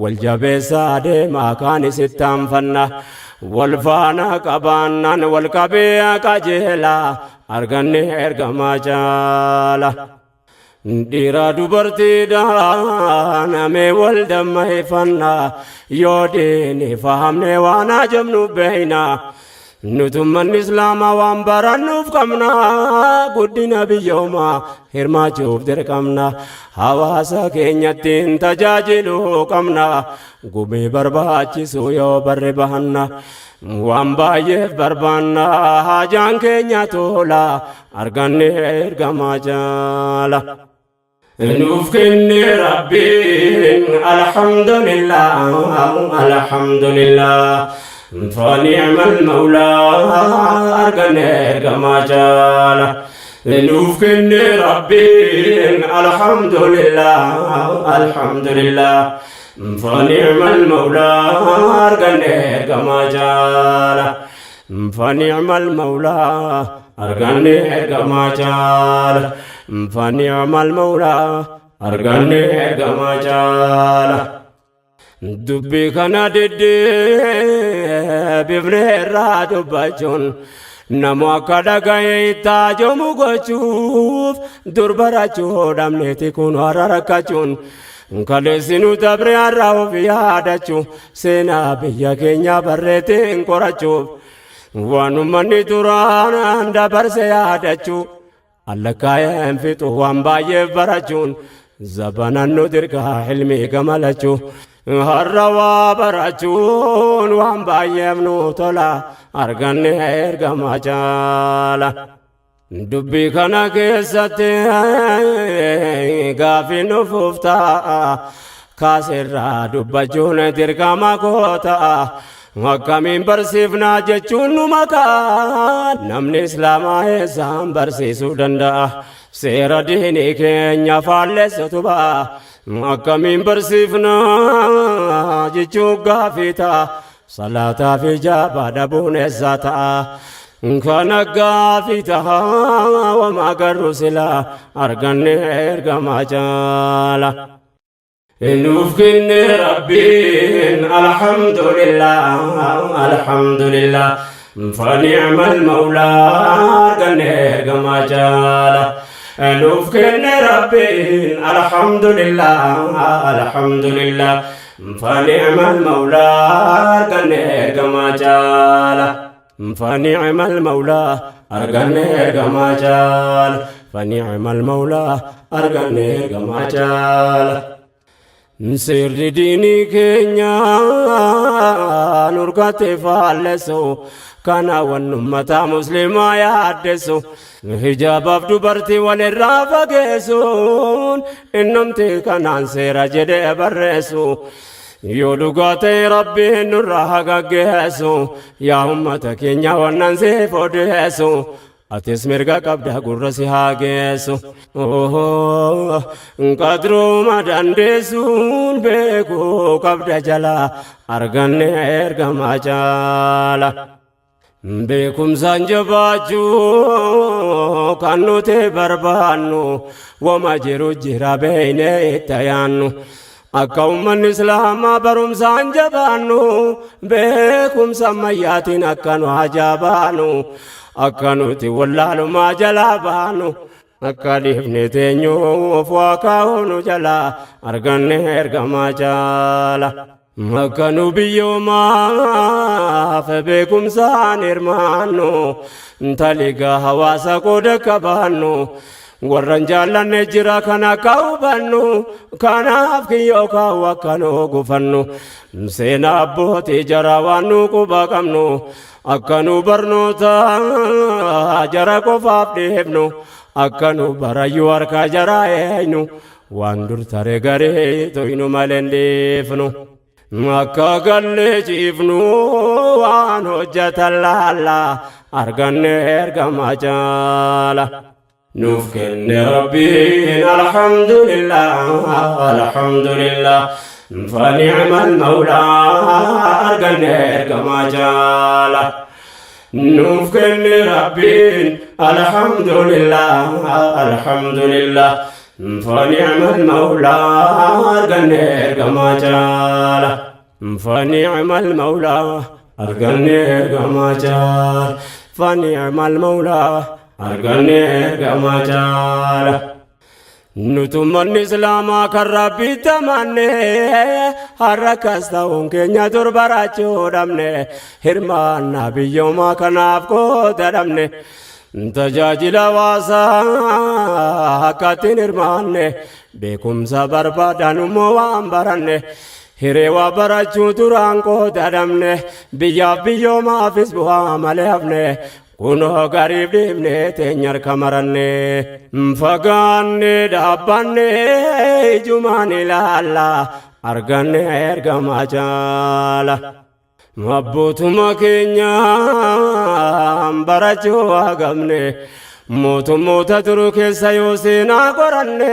Wal jabeessaa deemaa kaan isitti aanfanna. Wal faana qabaannaan wal qabee qajeela, arganne ergamaa caala. Dhiira dubartiidhaan amee wal dammayfanna, yoo diini fahamne waan ajabnu beeyna. Nutummanni islaamaa waan barannuuf qabna, guddina biyyoomaa hirmaachuuf dirqamna. Hawaasa keenyattiin tajaajiluu qabna, gumii barbaachisu yoo barre bahanna. Waan baay'eef barbaanna, haajaan keenya tola, arganne ergamaa jaala. Nuuf kenne rabbiin, alhamdulillah, alhamdulillah. فنعم المولى arganne ergamaa jaala. Nuuf kenne rabbiin, alhamdulillah, alhamdulillah. فنعم المولى arganne ergamaa jaala. فنعم المولى arganne ergamaa jaala. فنعم المولى arganne ergamaa jaala. Dubbii kana deddeebifne irraa dubbachuun, namu akka dhaga'e itti ajamu gochuuf, dur barachuu dhabneeti kun har'a rakkachuun. Kaleessinu dabre har'a of yaadachuu, seenaa biyya keenya barreetiin qorachuuf, waan uummanni duraan dabarse yaadachuu, allakkaa'een fixu waan baay'eef barachuun, zabanan nu dirqaa ilmii gamalachuu. Har'a waa barachuun waan baay'eef nu tola, arganne ergamaa caala. Dubbii kana keessatti gaafii nufuuf ta'a, kaasirraa dubbachuun dirqama koo ta'a. Akkamiin barsiifnaa jechuun nu makaa, namni islaamaa eessaan barsiisuu danda'a? Seera diinii keenya faallessatu ba'a. Akkamiin barsiifnaa jechuun gaafii ta'a. Salaataa fi jaabaa dhabuun eessaa ta'a? Kana gaafii ta'a, wama agarru silaa, arganne ergamaa caala. Nuuf kenne rabbiin, alhamdulillah, alhamdulillah. Fani'mal mawlaa arganne ergamaa caala. Nuuf kenne Rabbiin alhamdulillah alhamdulillah. Fani'mal mawlaa arganne ergamaa caala. Fani'mal mawlaa arganne ergamaa caala. Fani'mal mawlaa arganne ergamaa caala. Seerri diinii keenya nurkatti faallessu kana wanni ummata muslimaa yaaddessu hijaabaaf dubartii walirraa fageessuun innumti kanaan seera jedhee barreessu yoo dhugaa ta'e Rabbiin nurraa haa gaggeessu yaa ummata keenya wannan siif odeessu Atis mirga qabda gurra si haa geessu. Qadruma dandeessuun beekuu qabda jala arganne ergamaa caala. Beekumsaan jabaachuu kan nuti barbaannu wama jiru jira beeynee itti yaannu. Akka ummanni Islaamaa barumsaan jabaannu beekumsa ammayyaatiin akka nu hajaabaanu akka nuti wallaalumaa jalaa baanu akka dhiifne teenyuuf waa kaa'uu nu jalaa arganne ergamaa caala. Akka nu biyyoomaaf beekumsaan hirmaannu taliga hawaasa qooda qabaannu warran jaallanne jira kan akka hubannu kanaaf kiyyoo kaa'u akka nu gufannu seenaa abbootii jara waan nu quba qabnu akka nu barnoota jara qofaaf dhiifnu akka nu barayyuu harka jara eenyu waan dur tare garee toynu malee hin dhiifnu. Akka gallee ciifnu waan hojjetan laalla arganne ergamaa caala. Nuuf kenne Rabbiin alhamdulillah alhamdulillah fani'mal mawlaa arganne ergamaa caala. Nuuf kenne Rabbiin alhamdulillah alhamdulillah fani'mal mawlaa arganne ergamaa caala. Fani'mal mawlaa arganne ergamaa caala. Fani'mal mawlaa arganne ergamaa caala. Nutummanni Islaamaa kan Rabbitti amanne har'a akkas ta'uun keenya dur barachuu dhabne hirmaannaa biyyoomaa kanaaf qooda dhabne tajaajila hawaasaa akka ittiin hirmaanne beekumsa barbaadan immoo waan baranne hiree waa barachuu duraan qooda dhabne biyyaaf biyyoomaafis bu'aa malee hafne Kunoo gariif dhiifne teenya harka maranne fagaanne dhaabbanne ijumaan ilaalla arganne ergamaa caala. Abbootuma keenya barachuu hagamne mootummoota turu keessa yoo seenaa qoranne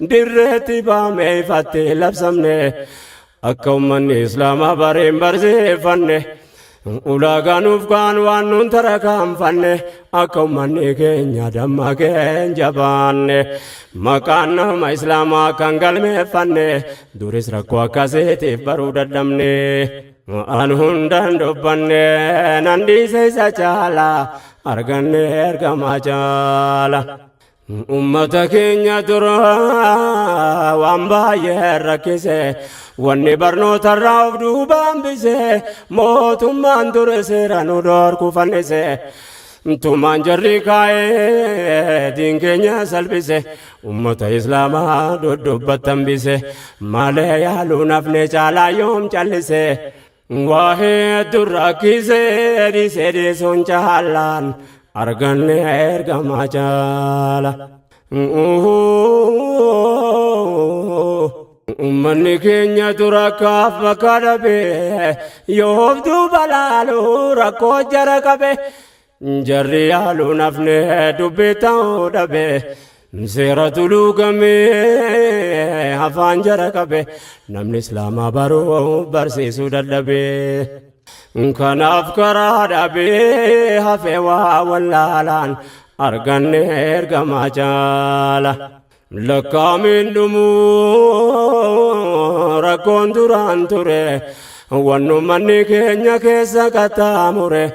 dirreetti baame ifatti labsamne Akka ummanni Islaamaa bareen barsiifanne ulaagaa nuuf kaan waan nuun tarakaanfanne akka ummanni keenya dammaqeen jabaanne maqaan nama Islaamaa kan galmeeffanne duris rakkoo akkasiitiif baruu dadhabne an hundaan dubbanne nan dhiise isa caala arganne ergamaa caala. Ummata keenya dura waan baay'ee rakkise wanni barnootarraa of duuba hambise mootummaan ture seera nu dhorku fannise tumaan jarri kaa'ee diin keenya salphise ummata islaamaa duddubbatti hambise malee yaaluu nafne caalaa yoom callise Waa hedduu rakkisee dhiisee dhiisuun caalaan arganne ergamaa caala. Uummanni keenya dura akkaaf bakka dhabe yoof duuba laalu rakkoo jara qabe. Jarri yaaluu nafne dubbii ta'uu dhabe seera tuluu gamee afaan jara qabe namni islaamaa baruu barsiisuu dadhabe. Kanaaf karaa dhabee hafe waa wallaalaan arganne ergamaa caala. Lakkaa'ameen dhumuu rakkoon duraan ture wannu manni keenya keessa qaxxaamure.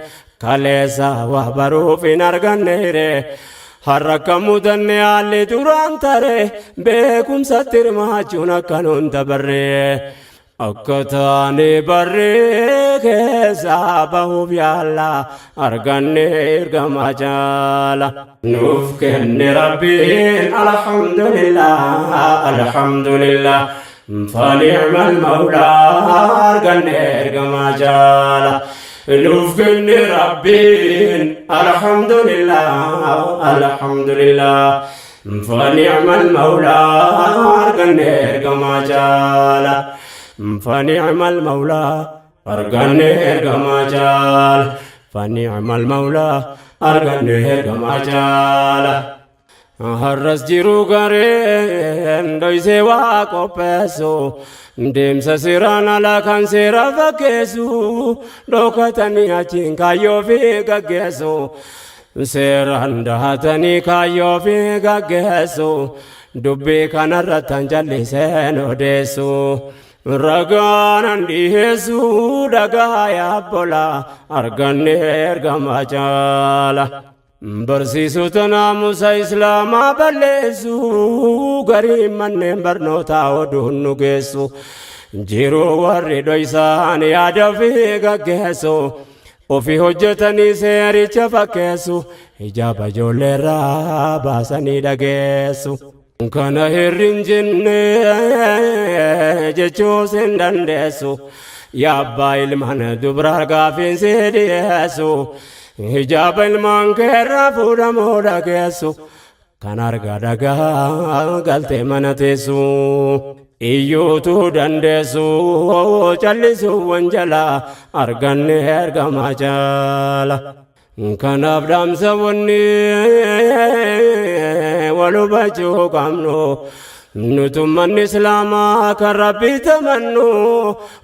Kaleessa waa baruuf hin arganne hiree. Har'a akka mudanne haalli duraan tare beekumsatti hirmaachuun akka nuun dabarre. Akka taane barree keessaa bahuuf yaalla arganne ergama jaala. Nuuf kenne Rabbiin alhamdulillah alhamdulillah fani'mal mawlaa arganne ergama jaala. Nuuf kenne Rabbiin alhamdulillah alhamdulillah fani'mal mawlaa arganne ergama jaala. Fani'mal mawlaa arganne ergama jaala. Fani'mal mawlaa arganne ergama jaala. Har'as jiru gareen dhoysee waa qopheessu deemsa seeraan alaa kan seera fakkeessu dhokatanii achiin kaayyoo fi gaggeessu seeraan dahatanii kaayyoo fi gaggeessu dubbii kanarratti an jalliseen odeessu. Ragaan dhiheessu dhagaa yaabbola arganne ergama jaala. Barsiisota naamusa islaamaa balleessu garii manneen barnootaa oduun nu geessu. Jiruu warri dhoysaan yaada ofii gaggeessu. Ofii hojjetanii seericha fakkeessu. Hijaaba ijoolleerraa baasanii dhageessu. Kana hirrin jenne jechuus hin dandeessu. Yaa abbaa ilmaan dubraa gaafiin si dhiyeessu. Hijaaba ilmaan keerraa fuudhamuu dhageessu. Kan argaa dhagaa galtee mana teessu. Iyyuutu dandeessu callisuu wanjalaa arganne ergama jaala. Kanaaf dhaamsa wanni wal hubachuu qabnu. Nutummanni islaamaa kan rabbii tamannu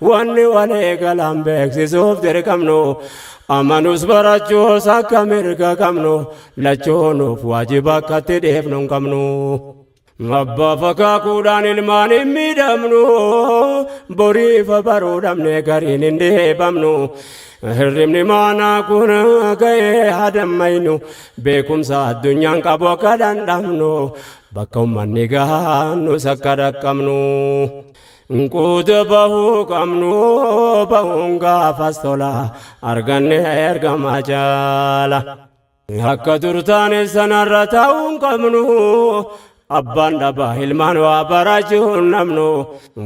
wanni walii galaan beeksisuuf dirqamnu. Amanus barachuus akka mirga qabnu lachuunuuf waajiba akkatti dhiifnu hin qabnu. Abbaa fakaakuudhaan ilmaan hin miidhamnu boriifa baruu dhabne gariin hin dhiibamnu. Hirribni maanaa kun ga'ee hadammaynu beekumsa addunyaan qabu akka dhandhamnu bakka ummanni gahaannus akka dhaqqabnu. Quuta bahuu qabnu bahuun gaafas tola arganne ergama jaala. Akka dur taane sanarra ta'uun qabnu abbaan dhabaa ilmaan waa barachuun namnu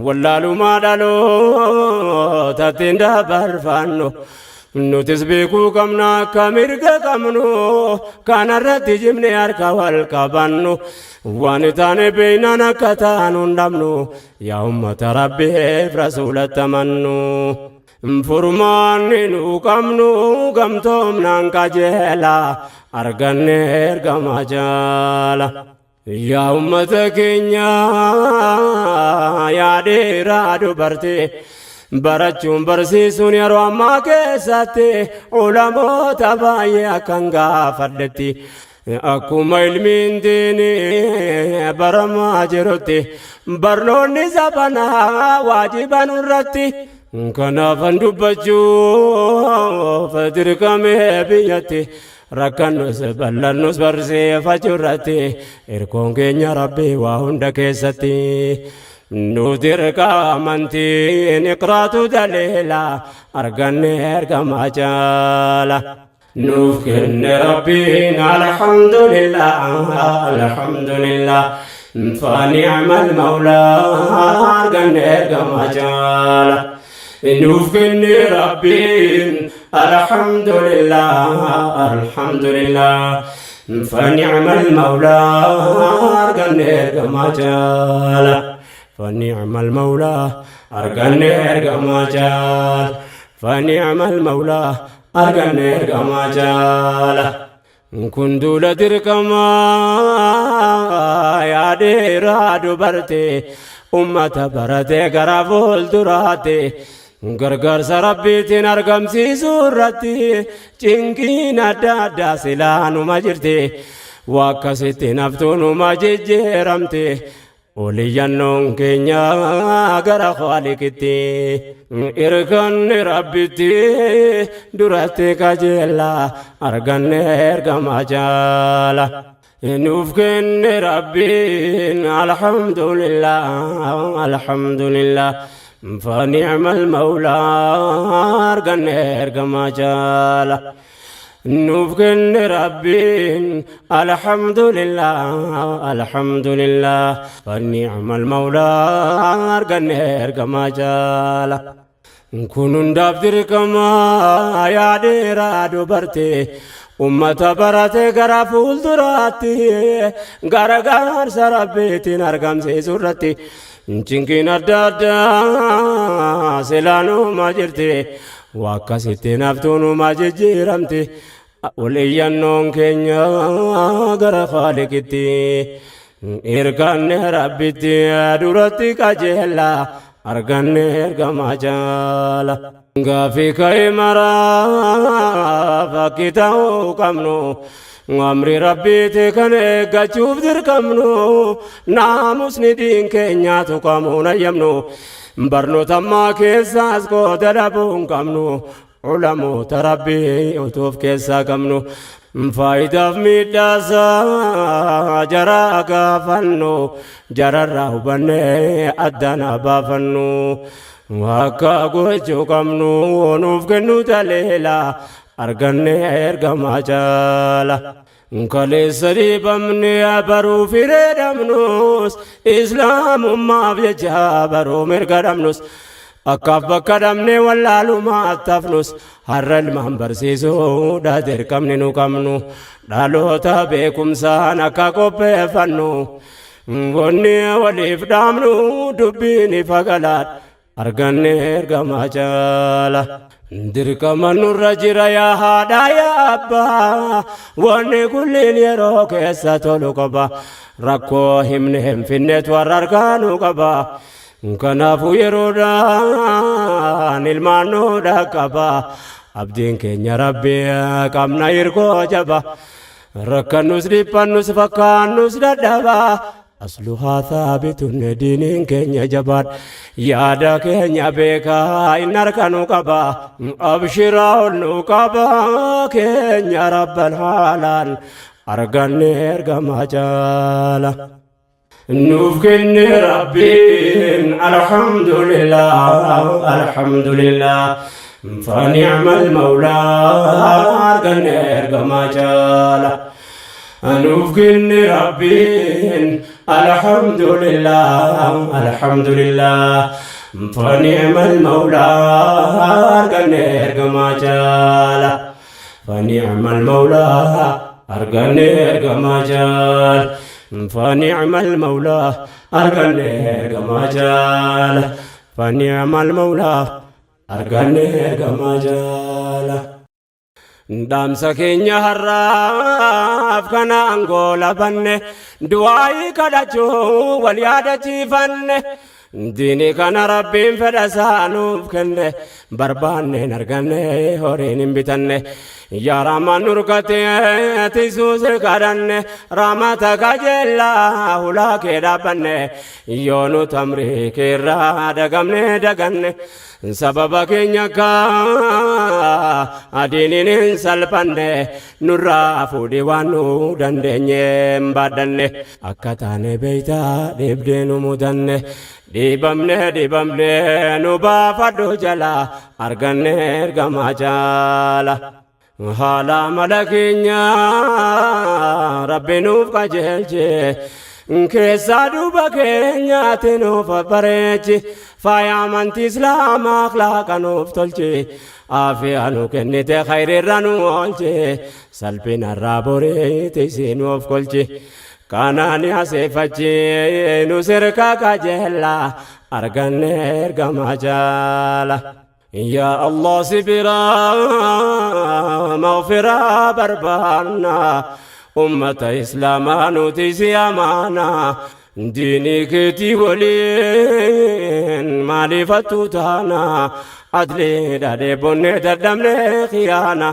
wallaalumaa dhalootatti hin dabarfannu. Nutis beekuu qabna akka mirga qabnu kanarratti jimne harka wal qabannu waan taane beeknaan akka taanu hin dhabnu yaa ummata rabbiif rasuulatti amannu. Furmaanni nu qabnu gamtoomnaan qajeela arganne ergama jaala. Yaa ummata keenya yaa dhiiraa dubartii barachuun barsiisuun yeroo ammaa keessatti ulamoota baay'ee akkan gaafadhetti akkuma ilmiin diinii baramaa jirutti barnoonni zabanaa waajiba nurratti. Kanaafan dubbachuuf dirqamee biyyatti rakkannus bal'annus barsiifachuu irratti hirkoon keenya rabbii waa hunda keessatti. Nu dirqa amantiin iqraatu daliila arganne ergama jaala. Nuuf kenne Rabbiin alhamdulillah alhamdulillah fani'mal mawlaa arganne ergama jaala. Nuuf kenne Rabbiin alhamdulillah alhamdulillah fani'mal mawlaa arganne ergama jaala. Fani'mal mawlaa arganne ergama jaala. Fani'mal mawlaa arganne ergamaa jaala. Kun duula dirqamaa yaa dhiiraa dubartii ummata baratee gara fuulduraatti gargaarsa rabbiitiin argamsiisuu irratti cinqiin adda addaa silaa numa jirti. Waa akkasitti naftuu numa jijjiiramti. Oliyyannoon keenya gara Khaaliqitti, irkanni Rabbitti duratti qajeella arganne ergamaa jaala. Nuuf kenne Rabbiin alhamdulillah alhamdulillah fa ni'mal mawlaa arganne ergamaa jaala. Nuuf kenne Rabbiin alhamdulillah alhamdulillah fa ni'mal mawlaa arganne ergamaa jaala. Kun hundaaf dirqama yaa dhiiraa dubartii ummata barate gara fuulduraatti gargaarsa Rabbiitiin argamsiisu irratti cinqiin adda addaa silaanuma jirti waa akkasitti naftuunuma jijjiiramti. Ol iyyannoon keenya gara Khaaliqitti erganne Rabbitti duratti qajeella arganne ergamaa jaala. Gaafii ka'e maraa fakki ta'uu qabnu amri Rabbiiti kan eeggachuuf dirqamnu naamusni diin keenyaa tuqamuun ayyamnu barnoota ammaa keessaas qooda dhabuu hin qabnu. Ulamoota Rabbii utuuf keessaa qabnu faayidaaf miidhaasaa jaraa gaafannu jararraa hubannee addaan haa baafannu akka gochuu qabnu nuuf kennu taleela arganne ergamaa jaala. Kaleessa dhiibamne baruu firee dhabnus islaamummaaf jecha baruu mirga dhabnus akkaaf bakka dhabne wallaalumaaf tafnus har'a ilmaan barsiisuudha dirqamni nu qabnu dhaloota beekumsaan akka qopheeffannu wanni waliif dhaamnu dubbiin ifa galaadha. Arganne ergamaa caala. Dirqama nurra jira yaa haadhaa yaa abbaa. Wanni kulliin yeroo keessa tolu qaba. Rakkoo himne hin finnetu warra harkaa nu qaba. Kanaafuu yeroodhaan ilmaan nu dhaqqaba. Abdiin keenya Rabbi qabna hirkoo jaba. Rakkannus dhiphannus fakkaannus dadhaba. Asluhaa thaabitun diiniin keenya jabaadha. Yaada keenya beekaa inni harka nu qaba. Abshiraa ol nu qaba keenya rabban haalaan arganne ergamaa jaala. Nuuf kenne Rabbiin alhamdulillah alhamdulillah fa ni'mal mawlaa arganne ergamaa jaala. Nuuf kenne Rabbiin alhamdulillah alhamdulillah fa ni'mal mawlaa arganne ergamaa jaala fa ni'mal mawlaa arganne ergamaa jaala fa ni'mal mawlaa arganne ergamaa jaala fa ni'mal mawlaa arganne ergamaa jaala. Dhaamsa keenya har'aaf kanaan goolabanne du'aayii kadhachuu wal yaadachiifanne diinii kana Rabbiin fedha isaa nuuf kenne barbaanneen arganne horiin hin bitanne yaa Rahmaan nurkatee tisuuse kadhanne rahmata kajeellaa hulaa kee dhaabbanne yoo nu tamrii keerraa dagamne daganne Sababa keenya akka adiiniin hin salphanne nurraa fuudhii waan nu dandeenye hin baadhanne akka taane beeytaa dhibdee nu mudanne dhiibamne dhibamne nu baafadhu jala arganne ergamaa jaala. Haala amala keenya Rabbi nuuf qajeelche keessaa duuba keenyaatti nuuf bareechi faaya amantii islaamaa akhlaaqa nuuf tolchi aafiyaa nu kennite khayriirra nu oolchi salphinarraa borii tiksii nuuf kolchi kanaani aseeffachi nu sirka qajeella arganne ergamaa jaala. Yaa Allah si biraa maghfiraa barbaanna ummata islaamaa nuti si amaana diinii keetii waliin maaliifattuu taana adliidha dheebonnee dadhabne khiyaana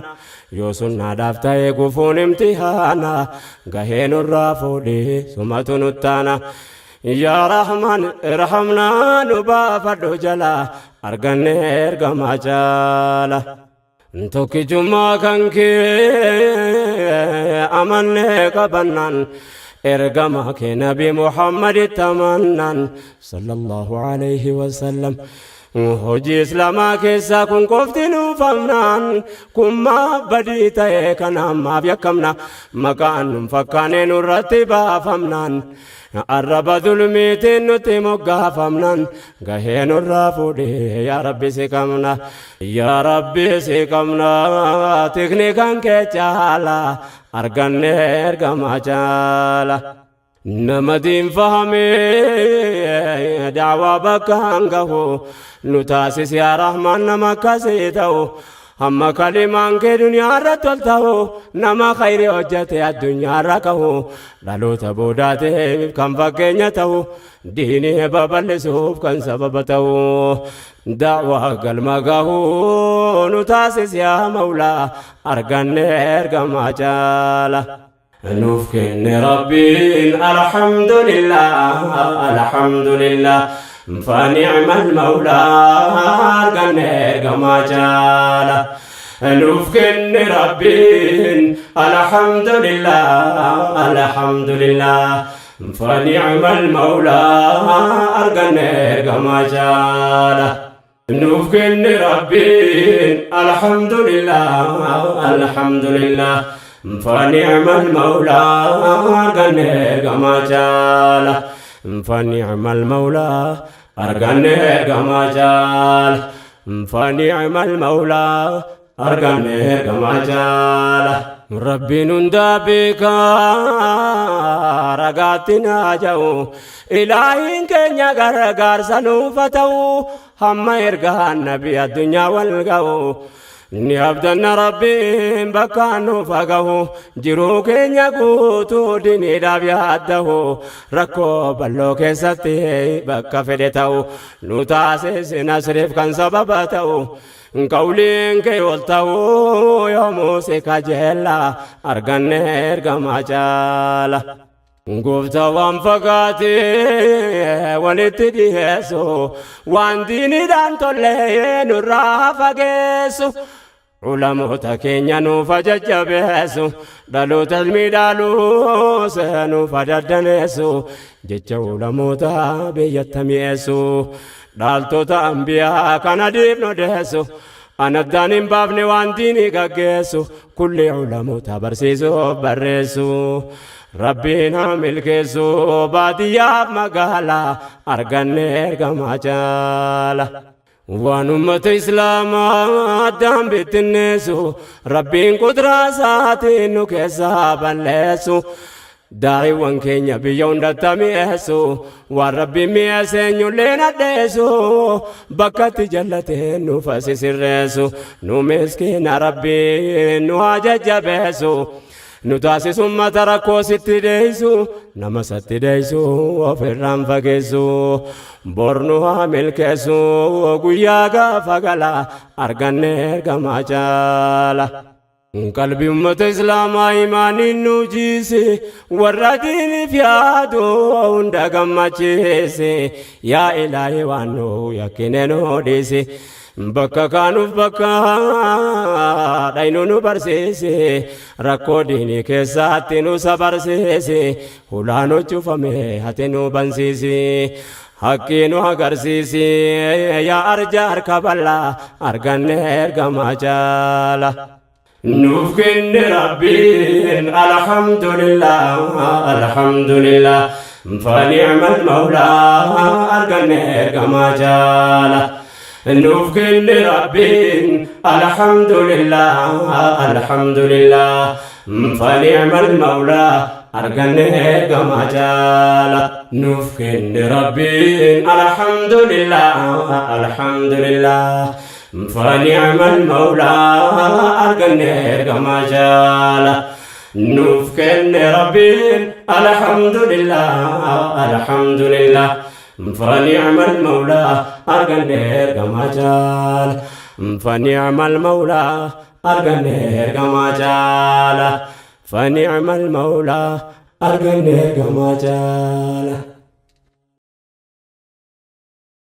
yoo sunnaadhaaf ta'e gufuun imtihaana gahee nurraa fuudhii sumatu nuttaana. Yaa Rahmaan irhamnaa nu baafadhu jalaa arganne ergamaa caala. Tokkichummaa kan kee amannee qabannaan ergamaa kee Nabi Muhammaditti amannaan sallallahu alayhi wasallam. Hojii Islaamaa keessaa kun qofti nuuf amnaan kun maaf badii ta'e kana maaf yakkamna maqaan nun fakkaanee nurratti baafamnaan arraba zulmiitiin nutti moggaafamnaan gahee nurraa fuudhee yaa Rabbi si qabna yaa Rabbi si qabna tikni kan kee caala arganne ergamaa caala. Nama diin fahamee da'waa bakkaan gahu nu taasisi yaa Rahmaan nama akkasii ta'u hamma kalimaan kee duniyaa irratti ol ta'u nama khayrii hojjete addunyaa irra kahu dhaloota boodaatiif kan fakkeenya ta'u diinii babal'isuuf kan sababa ta'u da'waa galma gahu nu taasisi yaa Mawlaa arganne ergamaa caala. Nuuf kenne Rabbiin alhamdulillah alhamdulillah fani'mal mawlaa arganne ergamaa caala. Nuuf kenne Rabbiin alhamdulillah alhamdulillah fani'mal mawlaa arganne ergamaa caala. Nuuf kenne Rabbiin alhamdulillah alhamdulillah fani'mal mawlaa arganne ergamaa caala fani'mal mawlaa arganne ergamaa caala fani'mal mawlaa arganne ergamaa caala. Rabbiin hundaa beekaa ragaatti naa ja'u ilaahiin keenya gargaarsa nuuf haa ta'u hamma ergaan nabi addunyaa wal ga'u ni abdanna Rabbiin bakkaan nuuf haa gahu jiruu keenya guutuu diniidhaaf yaaddahu rakkoo bal'oo keessatti bakka fedhe ta'u nu taasisi nasriif kan sababa ta'u qawliin kee ol ta'uu yoomuu si kajeella arganne ergamaa caala. Gooftaa waan fagaatee walitti dhiyeessu waan diiniidhaan tollee nurraa fageessu. Ulamoota keenya nuuf jajjabeessu dhaloota ilmii dhaaluus nuuf daddaneessu jecha ulamoota biyyatti mi'eessu dhaaltota ambiyaa kana diifnu deessu anaddaan hin baafne waan diinii gaggeessu kulli ulamoota barsiisuuf barreessu Rabbiin haa milkeessu baadiyyaaf magaalaa arganne ergamaa caala. Waan ummata Islaamaa addaan bittinneessu Rabbiin qudraa isaatiin nu keessaa balleessu. Daa'iwwan keenya biyya hundatti mi'eessu waan Rabbiin mi'eesse eenyullee nadheessu bakkatti jallatee nu sirreessu nu miskiina Rabbiin nu haa jajjabeessu. Nu taasisu ummata rakkoo sitti deessu nama satti deessu ofirraan fageessu bor nu haa milkeessu guyyaa gaafa gala arganne ergamaa caala. Qalbii ummata Islaamaa imaaniin nu jiisi warra diiniif yaadu hunda gammachiisi yaa Ilaahi waan nu yakkine nu dhiisi. Bakka kaanuuf bakka dhaynu nu barsiisi rakkoo diinii keessatti nu sabarsiisi hulaa nu cufame ati nu bansiisi haqqii nu agarsiisi yaa arja harka bal'aa arganne ergamaa caala. Nuuf kenne Rabbiin alhamdulillah alhamdulillah fani'mal mawlaa arganne ergamaa caala. Nuuf kenne Rabbiin alhamdulillah alhamdulillah fani'mal mawlaa arganne ergamaa caala. Nuuf kenne Rabbiin alhamdulillah alhamdulillah fani'mal mawlaa arganne ergamaa caala. Nuuf kenne Rabbiin alhamdulillah alhamdulillah fani'mal mawlaa arganne ergamaa caala. Fani'mal mawlaa arganne ergamaa caala. Fani'mal mawlaa arganne ergamaa caala.